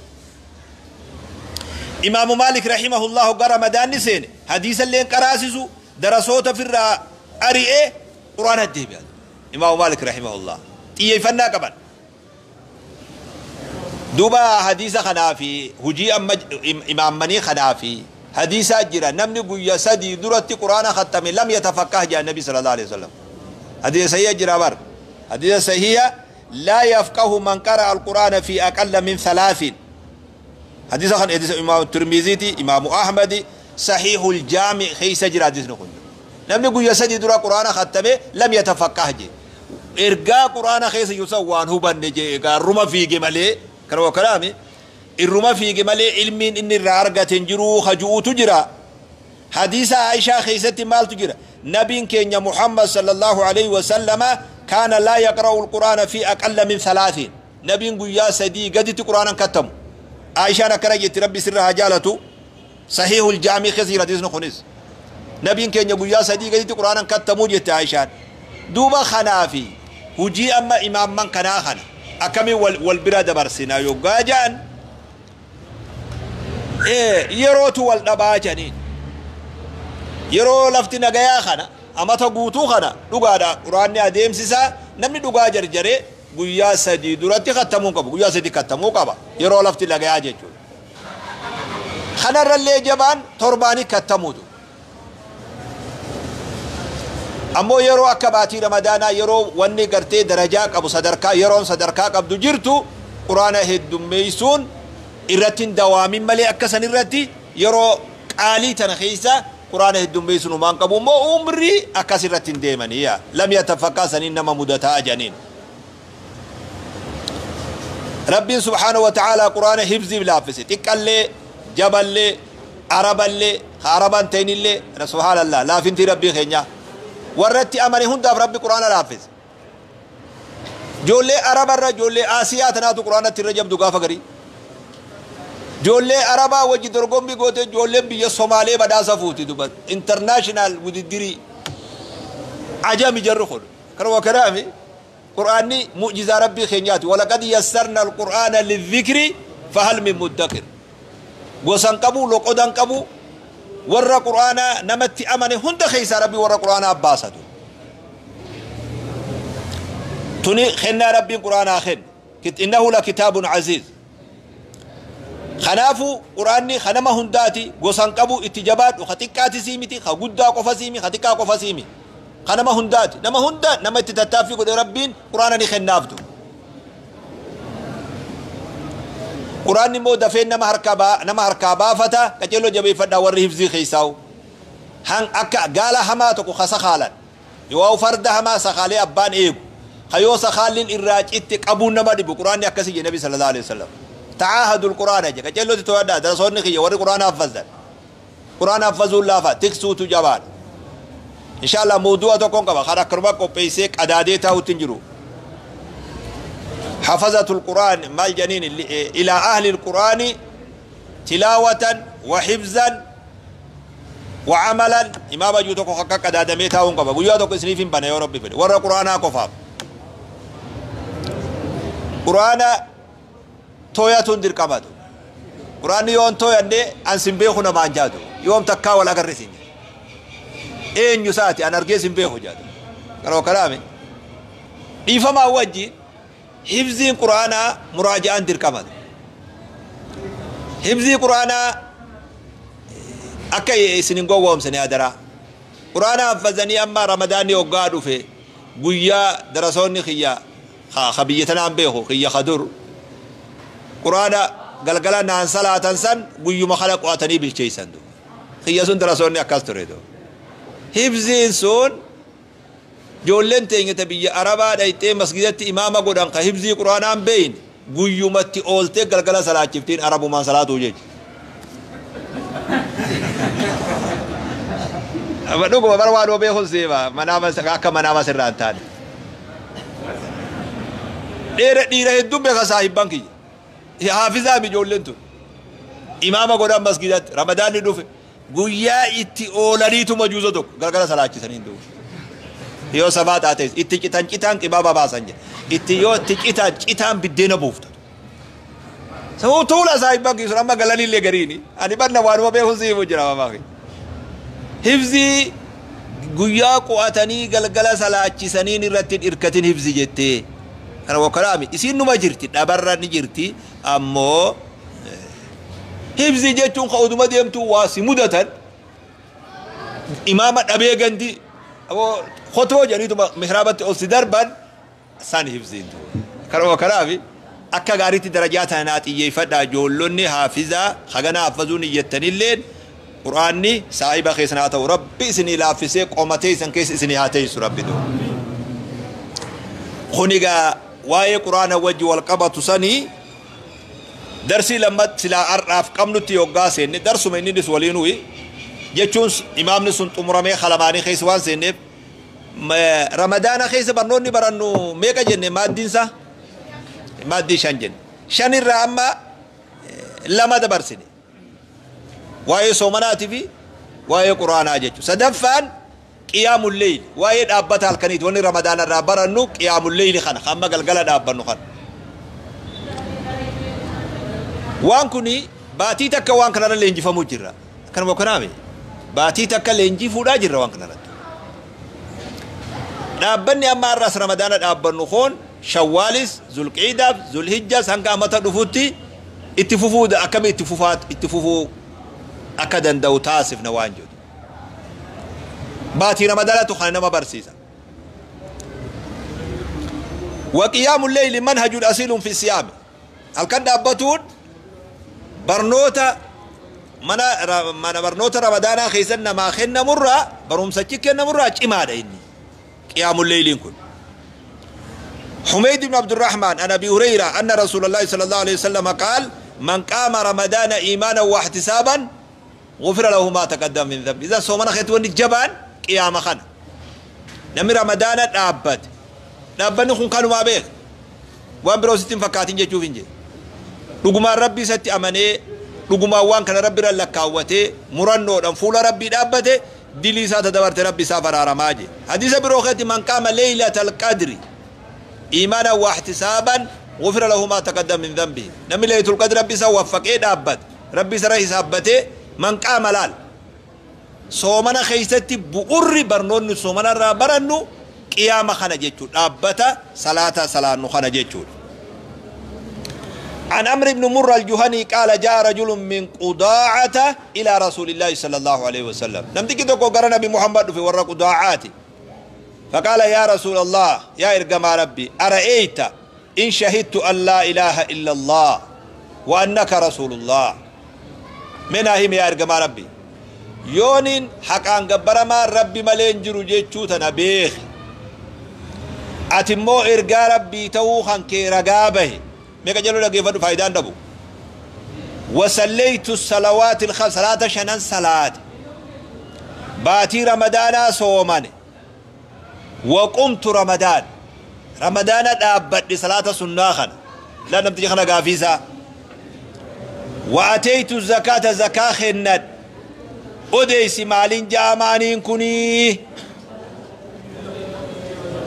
Imaamu Maalik rahimahullah hoggaa Ramadaanni seene hadiisa illeen qaraasisu darasoota firraa ari'ee quraana deebi'a. Imaamu Maalik rahimahullah xiyyeeffannaa qaban. Duuba hadiisa kanaa fi hujii amma imaammanii kanaa fi hadiisaa jira, namni guyya 3 duratti quraana khattame lam yatafaqqah jedha Nabi sallallahu alaihi wasallam. Hadiisa sahiha jira bar. Hadiisa sahiha laa yafqahu man qara'a alquraana fi aqalla min 3. Hadiisa kan hadiisa Imaamu Tirmiziiti, Imaamu Ahmadi, Sahiihul Jaami keessa jira hadiisni kun. Namni guyya 3 dura quraana khattame lam yatafaqqah jedhe. Ergaa quraana keessa jiru san waan hubanne jedhe, egaa irruma fiige malee kanuma kalaami irruma fiige malee ilmiin inni irraa argate hin jiru haju'uutu jira. Hadiisa Aishaa keessatti maaltu jira? Nabiin keenya Muhammad sallallahu alaihi wasallama kaana laa yaqra'u alquraana fi aqalla min 3. Nabiin guyyaa 3 gaditti quraana hin kattamu. Aishaan akkana jetti, Rabbi sirra haa jaalatu. Sahiihul Jaamii keessa jira hadiisni kunis. Nabiin keenya guyyaa 3 gaditti quraana hin kattamuu jette Aishaan. Duuba kanaafi hujii amma imaamman kanaa kana akkamiin wal bira dabarsina yoggaa ja'an, yerootu wal dhabaa janiin. Yeroo lafti nagayaa kana amata guutuu kana dhugaadha quraanni adeemsisaa, namni dhugaa jarjaree guyyaa 3 duratti kattamuu qabu, guyyaa 3 kattamuu qaba yeroo lafti nagayaa jechuudha. Kanarrallee jabaan torbaanii kattamuutu. Ammoo yeroo akka baatii Ramadaanaa, yeroo wanni gartee darajaa qabu, sadarkaa yeroon sadarkaa qabdu jirtu, quraana heddummeessuun irratti hin dawaamin malee akka san irratti yeroo qaalii tana keessa quraana heddummeessuun humaan qabu. Immoo umrii akkas irratti hin deemanii yaa lam yatafaqqaa saniin nama mudataa janiin. Rabbiin subhaanahu wa ta'aalaa quraana hifziif laaffise, xiqqallee jaballee araballee ka araban ta'inillee. Subhaanallah, laafintii Rabbii keenyaa warra itti amane hundaaf Rabbi quraana laaffise. Ijoollee arabarra ijoollee Aasiyaa tanaatu quraanatti irra jabdu. Gaafa garii ijoollee arabaa wajji dorgommii goote ijoolleen biyya Somaalee badhaasa fuuti. Duba international wudiddirii ajami jarri kun kanuma kanaami. Qur'aanni mu'jizaa Rabbii keenyaati. Walaqad yassarna alqur'aana lidhikri fahal min muddakir. Gosan qabu, loqodan qabu, warra qur'aana namatti amane hunda keessaa Rabbi warra qur'aana abbaasatu. Tuni kennaa Rabbiin qur'aanaa kenne. Innahu lakitaabun aziiz. Kanaafu qur'aanni kanama hundaati, gosan qabu, itti jabaadhu. Ka xiqqaati sii miti, ka guddaa qofa sii miti, ka xiqqaa qofa sii miti, ka nama hundaati. Nama hunda nama itti tattaaffii godhe Rabbiin qur'aana ni kennaaftu. Qur'aanni immoo dafeen nama harkaa baafata. Qaceelloo jabeeffadhaa warri hifzii keessaa'u. Han akka gaala hamaa tokko ka sakaalan yoo farda hamaa sakaalee abbaan eegu, ka yoo sakaalliin irraa citte qabuun nama dhibu, qur'aanni akkasii jedhe Nabi sallallahu alaihi wasallam. Tacaahadul qur'aana jedhe. Qaceellootti to'adhaa darasoonni kiyya warri qur'aana haffazan. Qur'aana haffazuun laafa, tiksuutu jabaadha. Inshallah mawdu'a tokkoon qaba kan akkanuma qopheessee qadaadee taa'utti hin jiru. Hafazatul qur'aan maal jedhaniin, ilaa ahli alqur'aani tilaawatan wa hifzan wa amalan. Imaama jiru tokko akka qadaadamee taa'uun qaba. Guyyaa tokko isiniif hin bana yoo Rabbi fedhe, warra qur'aanaa qofaaf. Qur'aana tooyatuun dirqamatu. Qur'aanni yoon tooyanne an sin beeku namaan jaatu, yoom takkaa wal agarre sin eenyu isaati an argee sin beeku jaatu. Kanoo kalaame dhiifamaa wajjiin hifziin qur'aanaa muraaja'aan dirqamatu. Hifzii qur'aanaa akka isin hin gowwoomsine adaraa. Qur'aana haffazanii amma Ramadaanni hoggaa dhufe guyyaa darasoonni kiyya ka biyya tanaan beeku kiyya ka dur qur'aana galgala naan salaatan san guyyuma kana qo'atanii bilcheessan. Kiyya sun darasoonni akkas ture. Hifziin sun ijoolleen teenya biyya arabaa dhayxee masgidatti imaama godhan ka hifzii qur'aanaan beeyin guyyumatti ooltee galgala salaachiftiin arabumaan salaatuu jecha. Dhuguma bara waan beekuun seema manaama akka manaama sirraa hin taane. Dheera dhiira hedduun beeka saahibban kiyya. Haafizaa ijoolleen tun. Imaama godhan masgidatti Ramadaanni dhufe guyyaa itti oolaniituma juuza tokko galgala salaachisanii duuba. Yoo sabaa taates itti citan citaan qibaaba baasan jedha. Itti yoo itti citan citaan biddeena buufta. Sabuu tuula saahibban kiisun amma galanillee gariini. Ani banna waanuma beekun siifu jira mamaafi. Hifzii guyyaa qo'atanii galgala salaachisaniin irratti hirkatin hifzi jettee. Kana wakkalaami isiin numa jirti dhabarra ni jirti ammoo hifzi jechuun ka oduma deemtu waa si mudatan imaama dhabee gandi kotoo jedhaniituma mihraabatti ol si darban san hifziin tu'u. Kana wakkalaafi akka gaariitti darajaa tanaa xiyyeeffadhaa ijoollonni haafizaa hagana haffazuun iyyattanilleen qur'aanni saahiba keessan haa ta'u rabbi isinii laaffisee qomatee isan keessa isinii haa teessu rabbi ta'u. Kun egaa waa'ee qur'aana wajji wal qabatu sanii darsii lammat silaa har'aaf qabnutti yoggaa seenne darsuma inninis waliinuyi jechuun imaamni sun xumuramee halamaanii keessa waan seenneef ramadaana keessa barnoonni barannu meeqa jenne maaddiinsa maaddii 5 jenne 5 irraa amma 2 dabarsine waa'ee soomanaatii fi waa'ee quraanaa jechuudha. Sadaffaan qiyaamul leyl waa'ee dhaabbata halkaniiti wanni ramadaana irraa barannu qiyaamul leyli kana hamma galgala dhaabbannu kana. Waan kuni baatii takka waan kanarra leenjifamuu jirra. Akkanuma kanaame baatii takka leenjii fuudhaa jirra waan kanarratti. Dhaabbanni amma har'as ramadaana dhaabbannu koon shawwaalis zulqiidaaf zulhijjaas hanga amata dhufutti itti fufuudha akkami itti fufaa itti fufuu akka danda'u taasifna waan jedhu. Baatii ramadaanatu kana nama barsiisa. Wa qiyaamu leyli manhajun asiilun fi siyaami. Halkan dhaabbatuun barnoota mana barnoota ramadaanaa keessan namaa kennamurraa barumsachi kennamurraa cimaadha inni qiyaamul leyliin kun. حميد بن عبد الرحمن عن أبي هريرة أن رسول الله صلى الله عليه وسلم قال من قام رمضان إيمانا واحتسابا غفر له ما تقدم من ذنبه. إذا صومنا خيت وني جبان قيام خنا نمي رمضان دابت دابن خون كانوا ما بيك وان بروستين فكاتين جي شوفين جي رغما ربي ستي أماني رغما وان كان ربي لكاوته مرنو دم فول ربي دابته دلي سات دبرت ربي سافر رماجي. حديث بروخت من قام ليلة القدر إيمانا واحتسابا غفر له ما تقدم من ذنبه. نمي ليلة القدر ربي سوفق إيه دابت ربي سره حسابته من قام لال صومنا خيستي بؤر برنون صومنا را برنو قيام خنا جيتشو دابتا صلاة صلاة خنا جيتشو. عن عمرو بن مرة الجهني قال جاء رجل من قضاعة إلى رسول الله صلى الله عليه وسلم. نمتي كده قرأ نبي محمد في ورق قضاعاتي فقال يا رسول الله يا إرقم ربي أرأيت إن شهدت أن لا إله إلا الله وأنك رسول الله. من أهم يا إرقم ربي يونين حقان قبرما ربي ملين جرو جيتشو تنبيخ أتمو إرقى ربي توخا كي رقابه ميكا جلو لقي فدو فايدان دبو. وسليت الصلوات الخمس صلاة شنان صلاة باتي رمضان صوماني وقمت رمضان رمضان دابت لصلاة سنة لا نمتجي خنا قافيسا. وأتيت الزكاة زكاة خنت أديس مالين جامانين كني.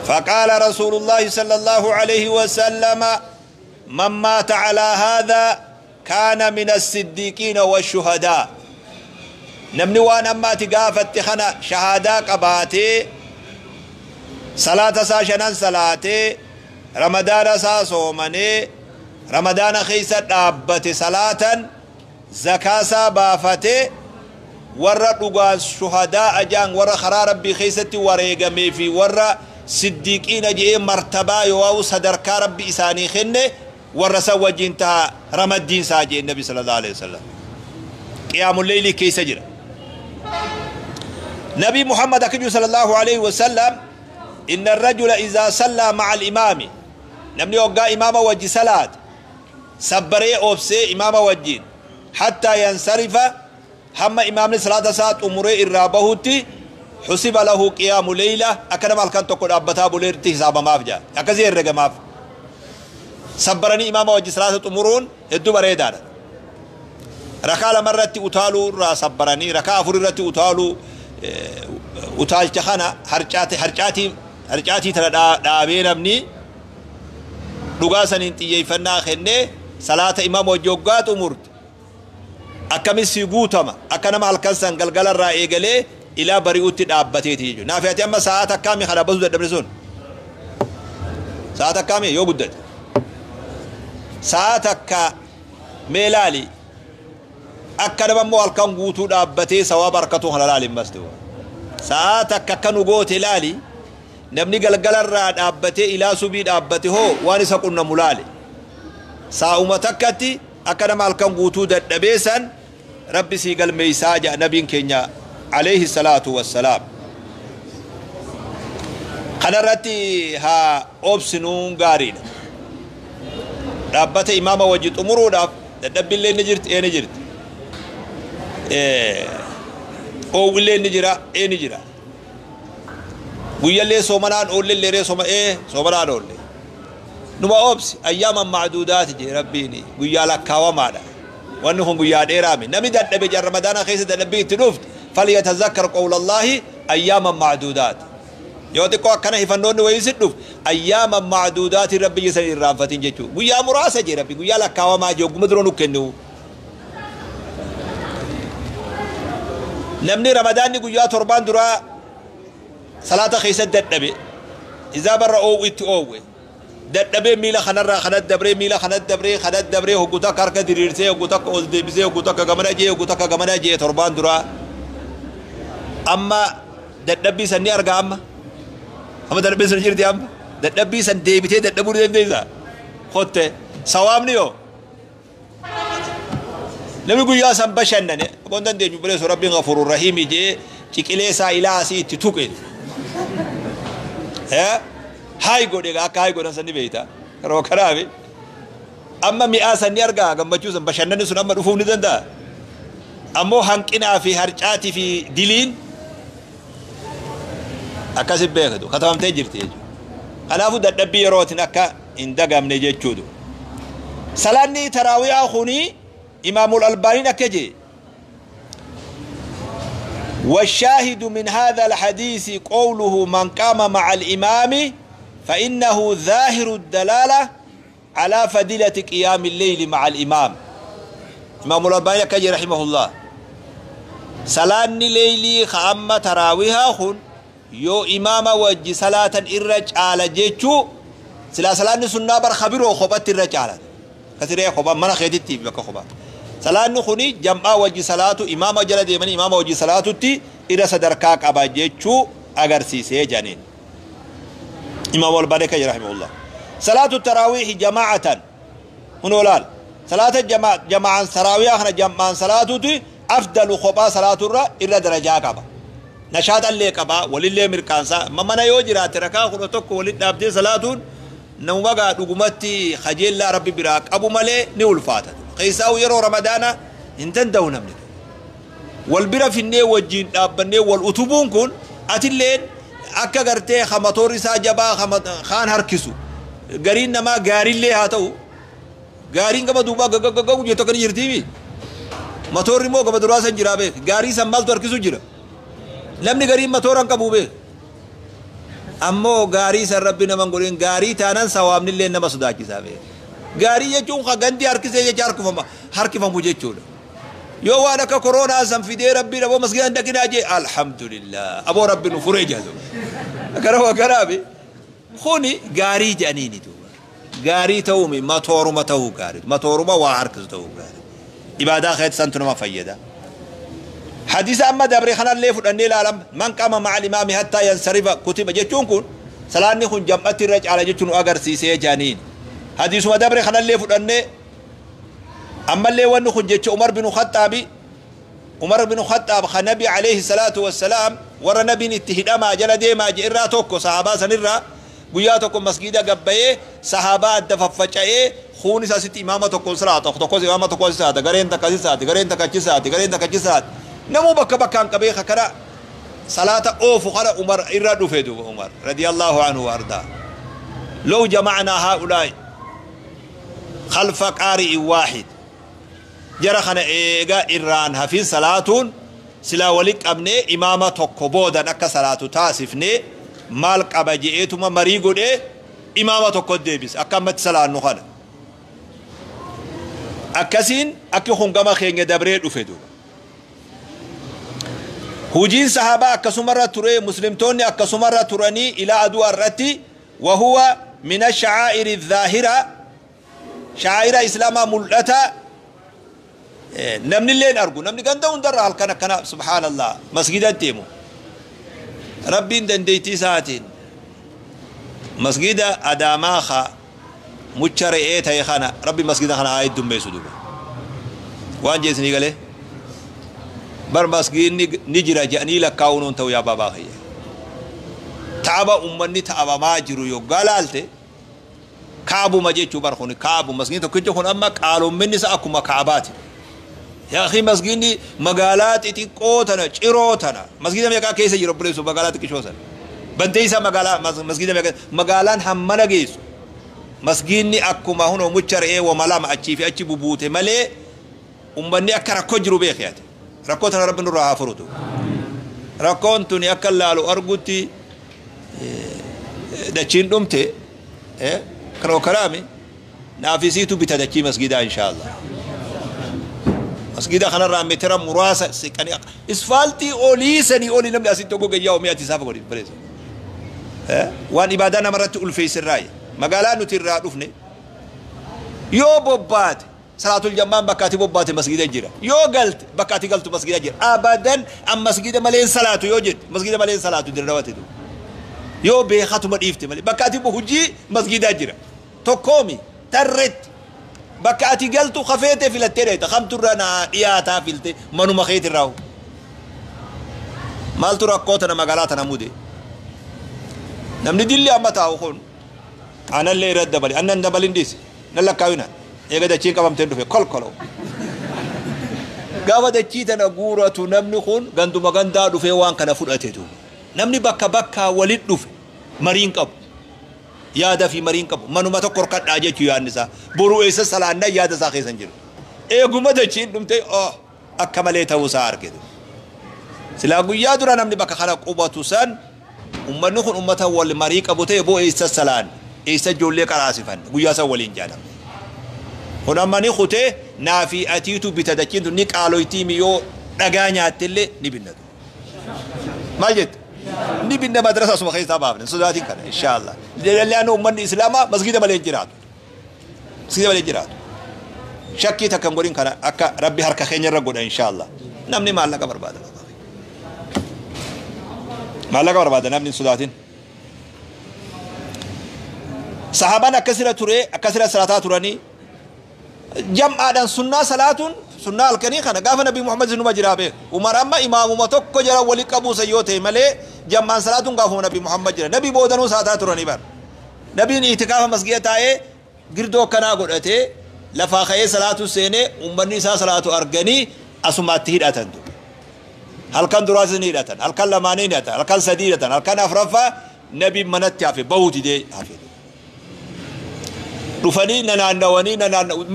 فقال رسول الله صلى الله عليه وسلم من مات على هذا كان من الصديقين والشهداء. نمني وانا ما تقافت خنا شهادة قباتي صلاة ساشنان صلاة رمضان سا صومني رمضان خيسة دابت صلاة زكاة سا بافتي ورا دغان شهداء جان ورا خرا ربي خيستي وريغمي في ورا صديقين جي مرتبه يواو صدركا ربي إساني خنه ورا سوجين تا رمدين ساجي النبي صلى الله عليه وسلم. قيام الليل كي سجر نبي محمد أكبر صلى الله عليه وسلم إن الرجل إذا صلى مع الإمام نمني وقع إمام وجه صلاة سبري أوبسي إمام وجين حتى ينصرف هم إمام صلاة ساعة أموري الرابهوتي حسب له قيام ليلة أكرم الكن تقول أبتها بوليرتي حساب ما فجأة أكزير رجع ما سبرني إمام وجه صلاة أمورون هدو بريدار ركعة مرة أتالو را سبرني ركعة فرة أتالو أتال تخنا هرجاتي هرجاتي هرجاتي ترى دابين أبني لغاسن انتي فنا خنه Salaata imaama wajji hoggaa xumurte akkamis si guutama akka nama halkan san galgala irraa eegalee ilaa bari'utti dhaabbateeti jechuudha. Naafi ati amma sa'aa takkaami kana basuu dadhabne sun sa'aa takkaami yoo guddate sa'aa takka mee laali akka nama immoo halkan guutuu dhaabbatee sawaaba harkatu kana laali maste sa'aa takka akka nu goote laali namni galgala irraa dhaabbatee ilaa subii dhaabbate hoo waan isa qunnamu laali saa'uma takkatti akka nama halkan guutuu dadhabee san rabbi sii galmeeysaa jedha nabiin keenya alayhi salaatu wassalaam. Kanarratti haa obsinuun gaariidha. Dhaabbata imaama wajji xumuruudhaaf dadhabbillee ni jirti ee ni jirti. Oowwillee ni jira ee ni jira. Guyyallee soomanaan oollee ree sooma ee soomanaan oolle. Numa obsi ayyaaman macduudaati jee rabbiin guyyaa lakkaawamaadha. Wanni kun guyyaa dheeraami. Namni dadhabe jaan ramadaana keessa dadhabbii itti dhufte falyatazakkar qawlallaahi ayyaaman macduudaati. Yoo xiqqoo akkana hifannoonni wayii si dhuf ayyaaman macduudaati rabbi isa irraanfatin jechuudha. Guyyaa muraasa jee rabbi guyyaa lakkaawamaa jee ogguma dura nu kennu. Namni ramadaanni guyyaa torbaan duraa salaata keessa dadhabe izaa barra oowwu itti oowwe dadhabee miila kanarraa kana dabree miila kana dabree kana dabree hoggu takka harka diriirsee hoggu takka ol deebisee hoggu takka gamana jee hoggu takka gamana jee torbaan duraa amma dadhabbii san ni arga amma amma dadhabbii san jirti amma dadhabbii san deebitee dadhabuu ni dandeessa kotte sawaabni yoo namni guyyaa san bashannane aboon dandeenyu bireessu rabbiin ghafuurur rahiimi jee ciqilee isaa ilaa asii itti tuqe haay godhe akka haay godhan san ni beeyta yeroo kanaafi amma mi'aa san ni argaa gammachuu san bashannanni sun amma dhufuu ni danda'a ammoo hanqinaa fi harcaatii fi diliin akkasi beekatu katabamtee jirti jechuudha. Kanaafuu dadhabbii yerootiin akka hin dagamne jechuudha. Salaanni taraawiyaa kuni Imaamul Albaaniin akka jee والشاهد من هذا الحديث قوله من قام مع الإمام فإنه ظاهر الدلالة على فضيلة قيام الليل مع الإمام. إمام الألباني كجي رحمه الله سلان ليلي خام تراويها خن يو إمام وجه صلاة الرج على جيتشو سلا سلان سنة بر خبير وخبات الرج على كثير خبا من خيدتي بك خبا سلان خني جمع وجه صلاة إمام جلد من إمام وجه صلاة تي إلى صدركاك أبا جيتشو أجر سيسي جانين. إمام الألباني كجي رحمه الله صلاة التراويح جماعة هنولال صلاة الجماعة جماعة تراويح أخنا جماعة صلاة تي أفضل خبا صلاة الرا إلى درجة كبا نشاط اللي كبا ولله مركانسا ما منا يوجرا تركا خلطك ولد أبدي صلاة نومغا دغمتي خجل ربي براك أبو ملي نول فاتت قيساو يرو رمضان انتن دونا من والبرا في الني وجين أبني والأتوبون كون أتلين akka gartee hamatoorri isaa jabaa kaan harkisu gariin namaa gaariillee haa ta'u gaariin gama duubaa gaggagaggagu jettu akkana jirtiimi matoorri immoo gama duraa san jiraa beek gaarii san maaltu harkisu jira namni gariin matoora hin qabu beek ammoo gaarii san rabbi naman godhin gaarii taanan sawaabnillee nama sodaachisaa beek gaarii jechuun ka gandi harkisee jecha harkifamu jechuudha. Yoo waan akka koronaa san fidee rabbiin aboo masgiidaan dhaqinaa jee alhamdulillah aboo rabbi nu furee jedhu akkana akkanaafi kuni gaarii jedhaniini duuba gaarii ta'uumi matooruma ta'uu gaarii matooruma waa harkisu ta'uu gaarii ibaadaa keetti santu nama fayyada. حديث أما دبري خنا اللي فدني العالم من قام مع الإمام حتى ينصرف كتب جتون كون سلاني خن جمعت الرج على جتون أجر سيسي جانين حديث ما دبري خنا اللي فدني أما اللي ون خن جت عمر بن الخطاب عمر بن الخطاب خنبي عليه الصلاة والسلام ور نبي اتهدا ما جل دي ما جرا توكو صحابة سنرا قياتكم مسجد قبيه صحابة دففچه خون ساست إمامة كون صلاة تقوز إمامة كون صلاة غرين تكاسي صلاة غرين تكاسي صلاة غرين تكاسي صلاة نمو بك بكان قبيه خكرا صلاة أوف خرا عمر إرادو فيدو عمر رضي الله عنه وأرضاه لو جمعنا هؤلاء خلف قارئ واحد جرخنا إيجا إيران هفين صلاة سلا ولك أبني إمامة تكبودا نك صلاة تاسفني مالك أبجئتما مريقو دي إمامة تكدبس أكمت صلاة نخنا Akkasiin akki kun gama keenya dabree dhufe duuba. Hujiin sahaabaa akkasumarra ture, muslimtoonni akkasumarra turanii ilaa aduu irratti. Wahuwa min ashacaa'iri dhaahira, shacaa'ira islaamaa mul'ata namni illee hin argu. Namni ganda hundarra halkan akkana, subhaanallah, masgidatti deemu. Rabbiin dandeettii isaatiin masgida Adaamaa ka mucha re'ee ta'e kana, Rabbi masgida kana haa heddummeessu duuba. Waan jeesnii galee bar masgidni ni jira jedhanii lakkaa'uun hin ta'u. Yaa baabaa kiyya, taaba ummanni ta'abamaa jiru yoggaa laalte, kaabuma jechuu bar. Kun kaabu masgidni tokkichi kun amma qaalomminni isa akkuma kaabaati. Yaa akhi, masgidni magaalaa xixiqqoo tana, Ciroo tana, masgida meeqaa keessa jira, obboleessu? Magaalaa xiqqishoo sana banteessa magaalaa masgida meeqa? Magaalaan hammana geessu masgidni akkuma hunoo mucha re'ee wama lama achii fi achi bubuute malee, ummanni akka rakkoo jiru beekyaate. Rakkoo tana Rabbi nurraa haa furutu. Rakkoon tuni akka laalu argutti dachiin dhumte kanoo karaami naafisiitu bita dachii masgidaa, inshaallah. Masgida kanarraa meetira muraasa siqanii isfaaltii olii sanii olii namni asitti tokko gayyaa omii ati isaaf godhi bareessa. Waan ibaadaa namarratti ulfeessirraayi. Magaalaa nuti irraa dhufne yoo bobbaate salaatul jammaan bakka ati bobbaate masgida jira, yoo galte bakka ati galtu masgida jira. Abadan an masgida maleen salaatu yoo jette, masgida maleen salaatu dirrawate. Yoo beekatuma dhiifte malee, bakka ati hujii masgidaa jira tokkoomi tarretti. Bakka ati galtu kafeete filattee dheeta kamturra naa dhiyaataa filte manuma keetirraa. Maaltu rakkoo tana magaalaa tana mude? Namni dilli amma taa'u kun anallee irratti dabali, annan dabalin dhiise nan lakkaawina. Eega dachiin qabamteen dhufe kolkolo. Gaafa dachii tana guuratu namni kun ganduma gandaa dhufee waan kana fudhatetu. Namni bakka bakkaa walit dhufe mariin qabu, yaada fi mariin qabu. Manuma tokko horkadhaa jechuu yaadni isaa. Boruu eessa salaannaa yaada isaa keessa hin jiru. Eeguma dachiin dhumte, oh, akka malee ta'uu isaa argite. Silaa guyyaa dura namni bakka kana qubatu san, ummanni kun ummata wal marii qabu ta'e, boo eessa salaan, eessa ijoollee qaraasifan guyyaa san waliin jaalama. Kun amma ni kutee naafi atiitu bita. Dachiin tun ni qaaloytii, yoo dhagaa nyaattellee ni binnatu. Maal jette? Ni binna. Madrasa asuma keessaa baafne, sodaatiin kana, inshaallah. Leanna ummanni islaamaa masgida malee hin jiraatu, masgida malee hin jiraatu. Shakkii takka hin godhin. Kana akka Rabbi harka keenya irra godha, inshaallah. Namni maallaqa barbaada, maallaqa barbaada namni, hin sodaatin. Sahaabaan akkasira ture, akkasira salaataa turanii. Jam'aadhaan sunnaa salaatuun, sunnaa halkanii kana gaafa Nabi Muhammad sinuma jiraa beek. Umar amma imaamuma tokko jala wali qabuusa yoo ta'e malee, jam'aan salaatuun gaafuma Nabi Muhammad jira. Nabi boodanuu salaataa turanii bar. Nabiin itikaafa masgida taa'ee girdoo akkanaa godhatee lafaa ka'ee salaatu seenee, ummanni isaa salaatu arganii asumaatti hidhatan. Halkan duraatis ni hidhatan, halkan lamaanii hidhatan, halkan sadii hidhatan, halkan afraffaa Nabi manatti hafe, bahuu didee hafe. Dhufanii nanaannawanii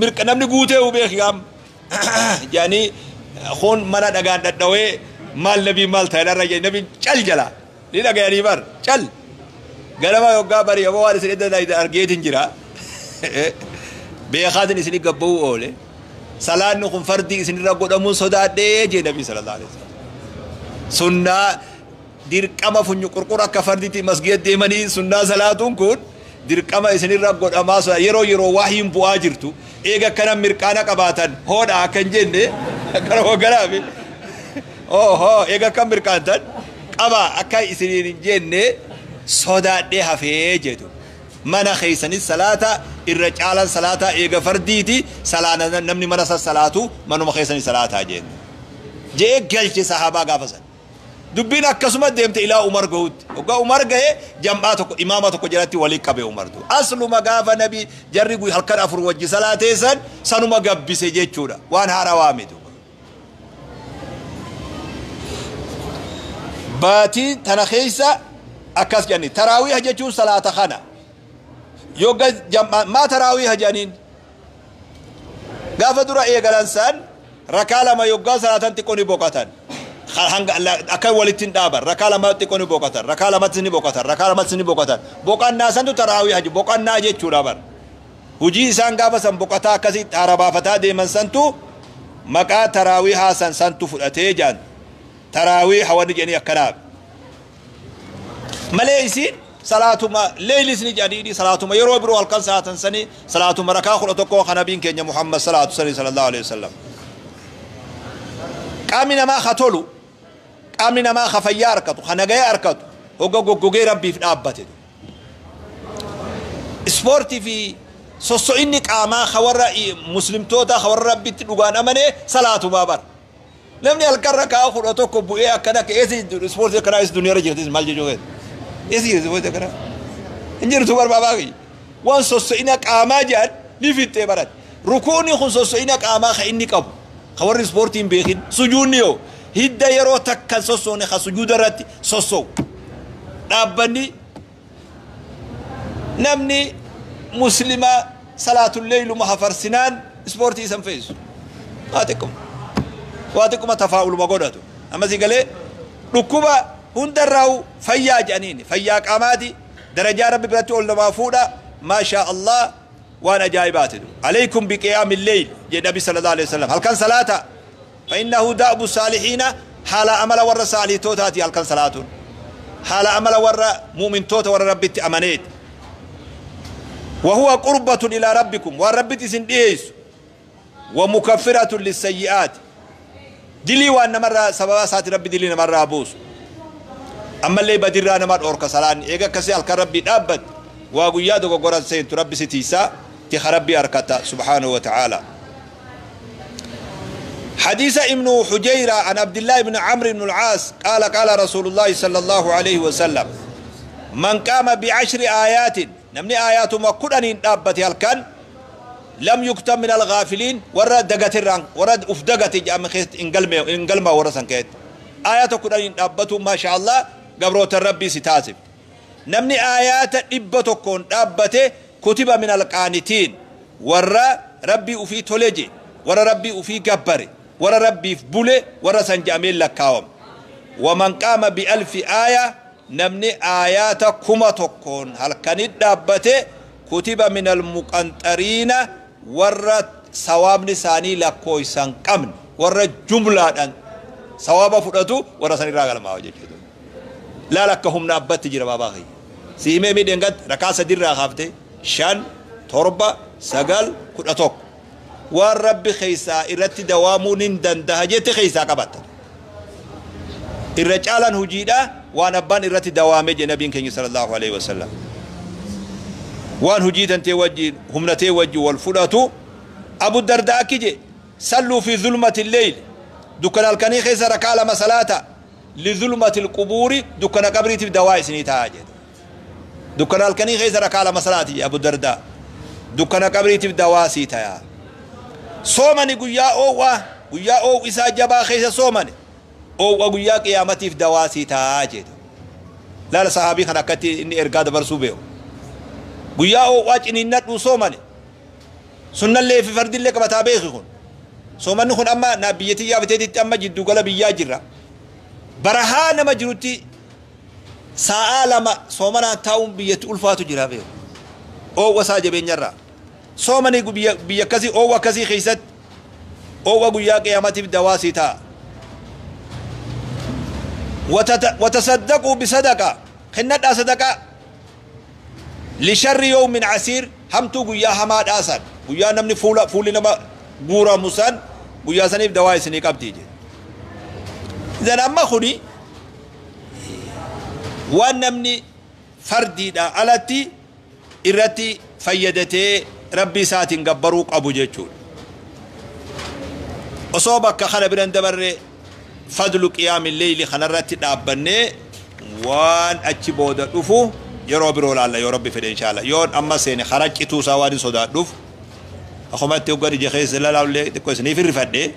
mirqa namni guutee beeki gaam jedhanii, kun mana dhagaan dhadhawee maal nabii maal ta'e irra jedhe. Nabiin cal jala ni dhagayanii bar. Cal ganama yoggaa bari ammoo waan isin edda argeetin jira beekaatin isin gabba'uu oole, salaanni kun fardii isinirra godhamuun sodaadhee jee Nabii sallallahu alaihi wasallam. Sunnaa dirqama funyu qurqura akka farditti masgida deemanii sunnaa salaatuun kun dirqama isinirra godhamaa. Yeroo yeroo wahyiin bu'aa jirtu eega akkana mirqaana qabaatan hoodha akka hin jenne akkana hogganaafi oho eega akka mirqaantan qaba akka isiniin hin jenne sodaadhee hafee jedhu. Mana keessanis salaata irra caalan salaataa eega fardiiti salaana namni mana san salaatu manuma keessanis salaataa jenne jee galche sahaabaa gaafa san. Dubbiin akkasuma deemte ilaa Umar gahutti. Hoggaa Umar gahe jam'aa tokko imaama tokko jalatti walii qabe Umartu. Asluma gaafa Nabi jarri halkan afur wajji salaateessan sanuma gabbise jechuudha. Waan haarawaa miti. Baatii tana keessa akkas jedhani. Taraawiiha jechuun salaata kana. Yoo jam'aa maa taraawiiha jedhaniin? Gaafa dura eegalan san rakaa lama yoggaa salaatan xiqqoo ni boqotan. Hanga akka walitti hin dhaaban, rakaa lama xiqqoo ni boqotan, rakaa lamatti ni boqotan, rakaa lamatti ni boqotan. Boqannaa santu taraawiiha, boqannaa jechuudha bar. Hujii isaan gaafa san boqotaa akkasitti haarabaafataa deeman santu maqaa taraawiihaa san santu fudhatee jaan. Taraawii hawanni jedhanii akkanaaf. Malee isiin salaatuma leeylis ni jedhanii salaatuma yeroo biroo halkan salaatan sanii salaatuma rakaa 11 kan nabiin keenya Muhammad salaatu sanii sallallahu alaihi wasallam. Qaamni namaa ha tolu, qaamni namaa ha fayyaa harkatu, ha nagaya harkatu, hogga goggogee rabbiif dhaabbate. Ispoortii fi sosso'inni qaamaa ha warra muslimtoota ha warra rabbitti dhugaan amanee salaatumaa bara. Namni halkan rakaa 11 bu'ee akkana ka'ee ispoortii akkanaa is duniyaa irra jirtis maal jechuu keessa? Is jirti ispoortii akkanaa? Hin jirtu barbaabaa kiyya. Waan sosso'ina qaamaa jedhan ni fixxee barate. Rukuuni kun sosso'ina qaamaa ka inni qabu. Ka warri ispoortii hin beekin. Sujuunni yoo hidda yeroo takka sossoone ka sujuuda irratti sosso'u. Dhaabbanni namni muslimaa salaatul leeyluma hafarsinaan ispoortii isan fe'isu. Waa xiqquma. Waa xiqquma tafaa'uluma godhatu. Ammasii galee dhukkuba hundarraa'u fayyaa jedhaniini. Fayyaa qaamaati. Darajaa rabbi biratti ol namaa fuudha. Maashaa Allah waan ajaa'ibaati. Alaykum biqiyaamil leyl jedhe Nabi sallallahu alaihi wasallam. Halkan salaata. Fa innahu da'bu saalihiina haala amala warra saalihitootaati halkan salaatuun. Haala amala warra mu'mintoota warra rabbitti amaneeti. وهو قربة إلى ربكم والرب تسن ديس ومكفرة للسيئات دلي وأن مرة سبب سات ربي دلي مرة أبوس أما اللي بدر أنا مر أورك سلان إيجا كسي الك ربي أبد وأقول قرآن سين ربي ستيسا تخربي أركتا سبحانه وتعالى. حديث ابن حجيرة عن عبد الله بن عمرو بن العاص قال قال رسول الله صلى الله عليه وسلم من قام بعشر آيات نمني آيات ما كلن دابت هلكن لم يكتب من الغافلين ورد دغت الران ورد افدغت جام خيت انقلما ورسن كيت آيات كلن دابتو ما شاء الله قبروت الربي ستاسب نمني آيات دبتو كون دابته كتب من القانتين ور ربي وفي تولجي ور ربي وفي جبري ور ربي في بوله ور سنجامل لكاوم ومن قام بألف آية نمني آيات كما تكون هل كانت دابته كتب من المقنطرين ور ثواب نساني لكويسان قمن ور جملة أن ثواب فرتو ور سني راغل ما وجهته لا لكهم نابت جرى بابا سيمي ميدنغت ركاسة دير راخافته شان تربة سقل كتوك والرب خيسا إرت دوامون دندهجت خيسا قبت الرجالا هجيدا وانا بان إرت دوامي نبي كني صلى الله عليه وسلم وان هجيدا توجي هم نتوجي والفلاتو أبو الدرداء كجي صلوا في ظلمة الليل دكان الكني خيسا ركالا مسلاتا لظلمة القبور دكان قبري تبدواي سنيتاجد دكان الكني خيسا ركالا مسلاتي أبو الدرداء دكان قبري تبدواسي تايا صومني قيا أوه قيا أوه إسا جبا خيسا صومني أو قيا قيامتي في دواسي تاجد لا لا صحابي خناكتي إني إرقاد برسو بيو قيا أوه واج إني نتو صومني سنة اللي في فرد اللي كبتا بيخي خون صومني خون أما نبيتي يا بتيتي أما جدو قلبي يا جرا برهان مجروتي سآلما صومنا تاون بيت ألفاتو جرا بيو أو وساجة بين جرا صومني بيا كذي أو كذي خيست أو قيا قيامتي بدواسي تا وتصدقوا بصدقة خنت صدقة لشر يوم عسير همتو قيا حماد آسان قيا نمني فولا فولي نما غورا مسان قيا سنيف دواي سنيك أبتيجي إذن أما خني ونمني فردي دا ألتي إرتي فيدتي ربي ساتين قبروك أبو جيتشون أصوبك خنا برن دبر فضل قيام الليل خنا رتي دابني وان أتشي بودا دفو يرو برو الله يا ربي في إن شاء الله يون أما سيني خرج إتو سوادي صدا دف أخو تيوغاري جخيس لا لا لا كويس ني في رفدي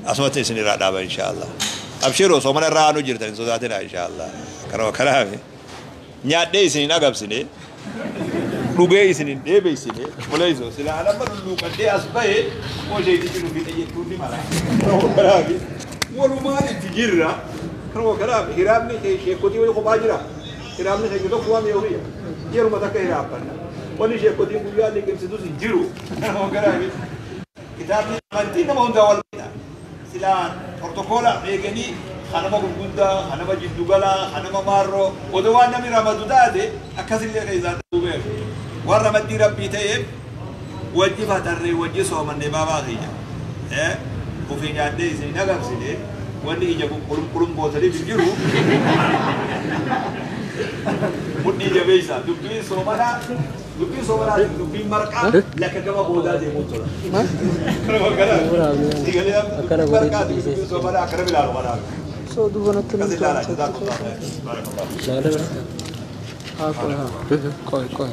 أسمعت سيني را دابا إن شاء الله أبشروا سومنا رانو جرتن صداتنا إن شاء الله كرو كلامي نيادي سيني نغب سيني dhugee isinin dheebeysine oleeyso sila alama lulluuqadhee as bahe hojeetichi nu fixe jechuun ni mala. Kanaaf walumaan itti jirra. Kanaaf hiraabni sheekotii wayii kophaa jira. Hiraabni keenya tokko waan yoo biyya yeruma takka hiraabbanna. Wanni sheekotiin guyyaa liqimsitus hin jiru. Kitaabni amantii nama hundaa wal qixa. Silaa protokoola eeganii kanama gurguddaa, kanama jiddugalaa, kanama maarroo odoo waan namni ramadu taate akkasillee keessaa ta'uu beeku. Waan ramaddii rabbii ta'eef wajji fatarree wajji soomannee baabaa kiyya. Ofii nyaadhee isin hin agabsine, wanni ija qulum gootaniif hin jiru. Mudhii jabeessa dubbiin soomanaa, dubbiin soomanaa, dubbiin marqaa lakka gama boodaa deemuu tola. Dubbiin marqaa, dubbiin soomanaa akkana ilaalu kanaaf. So duuba natti Akkas ilaalaa, jazaakumullahu khairan. Barakallahu. Haa, qoy, haa, qoy, qoy.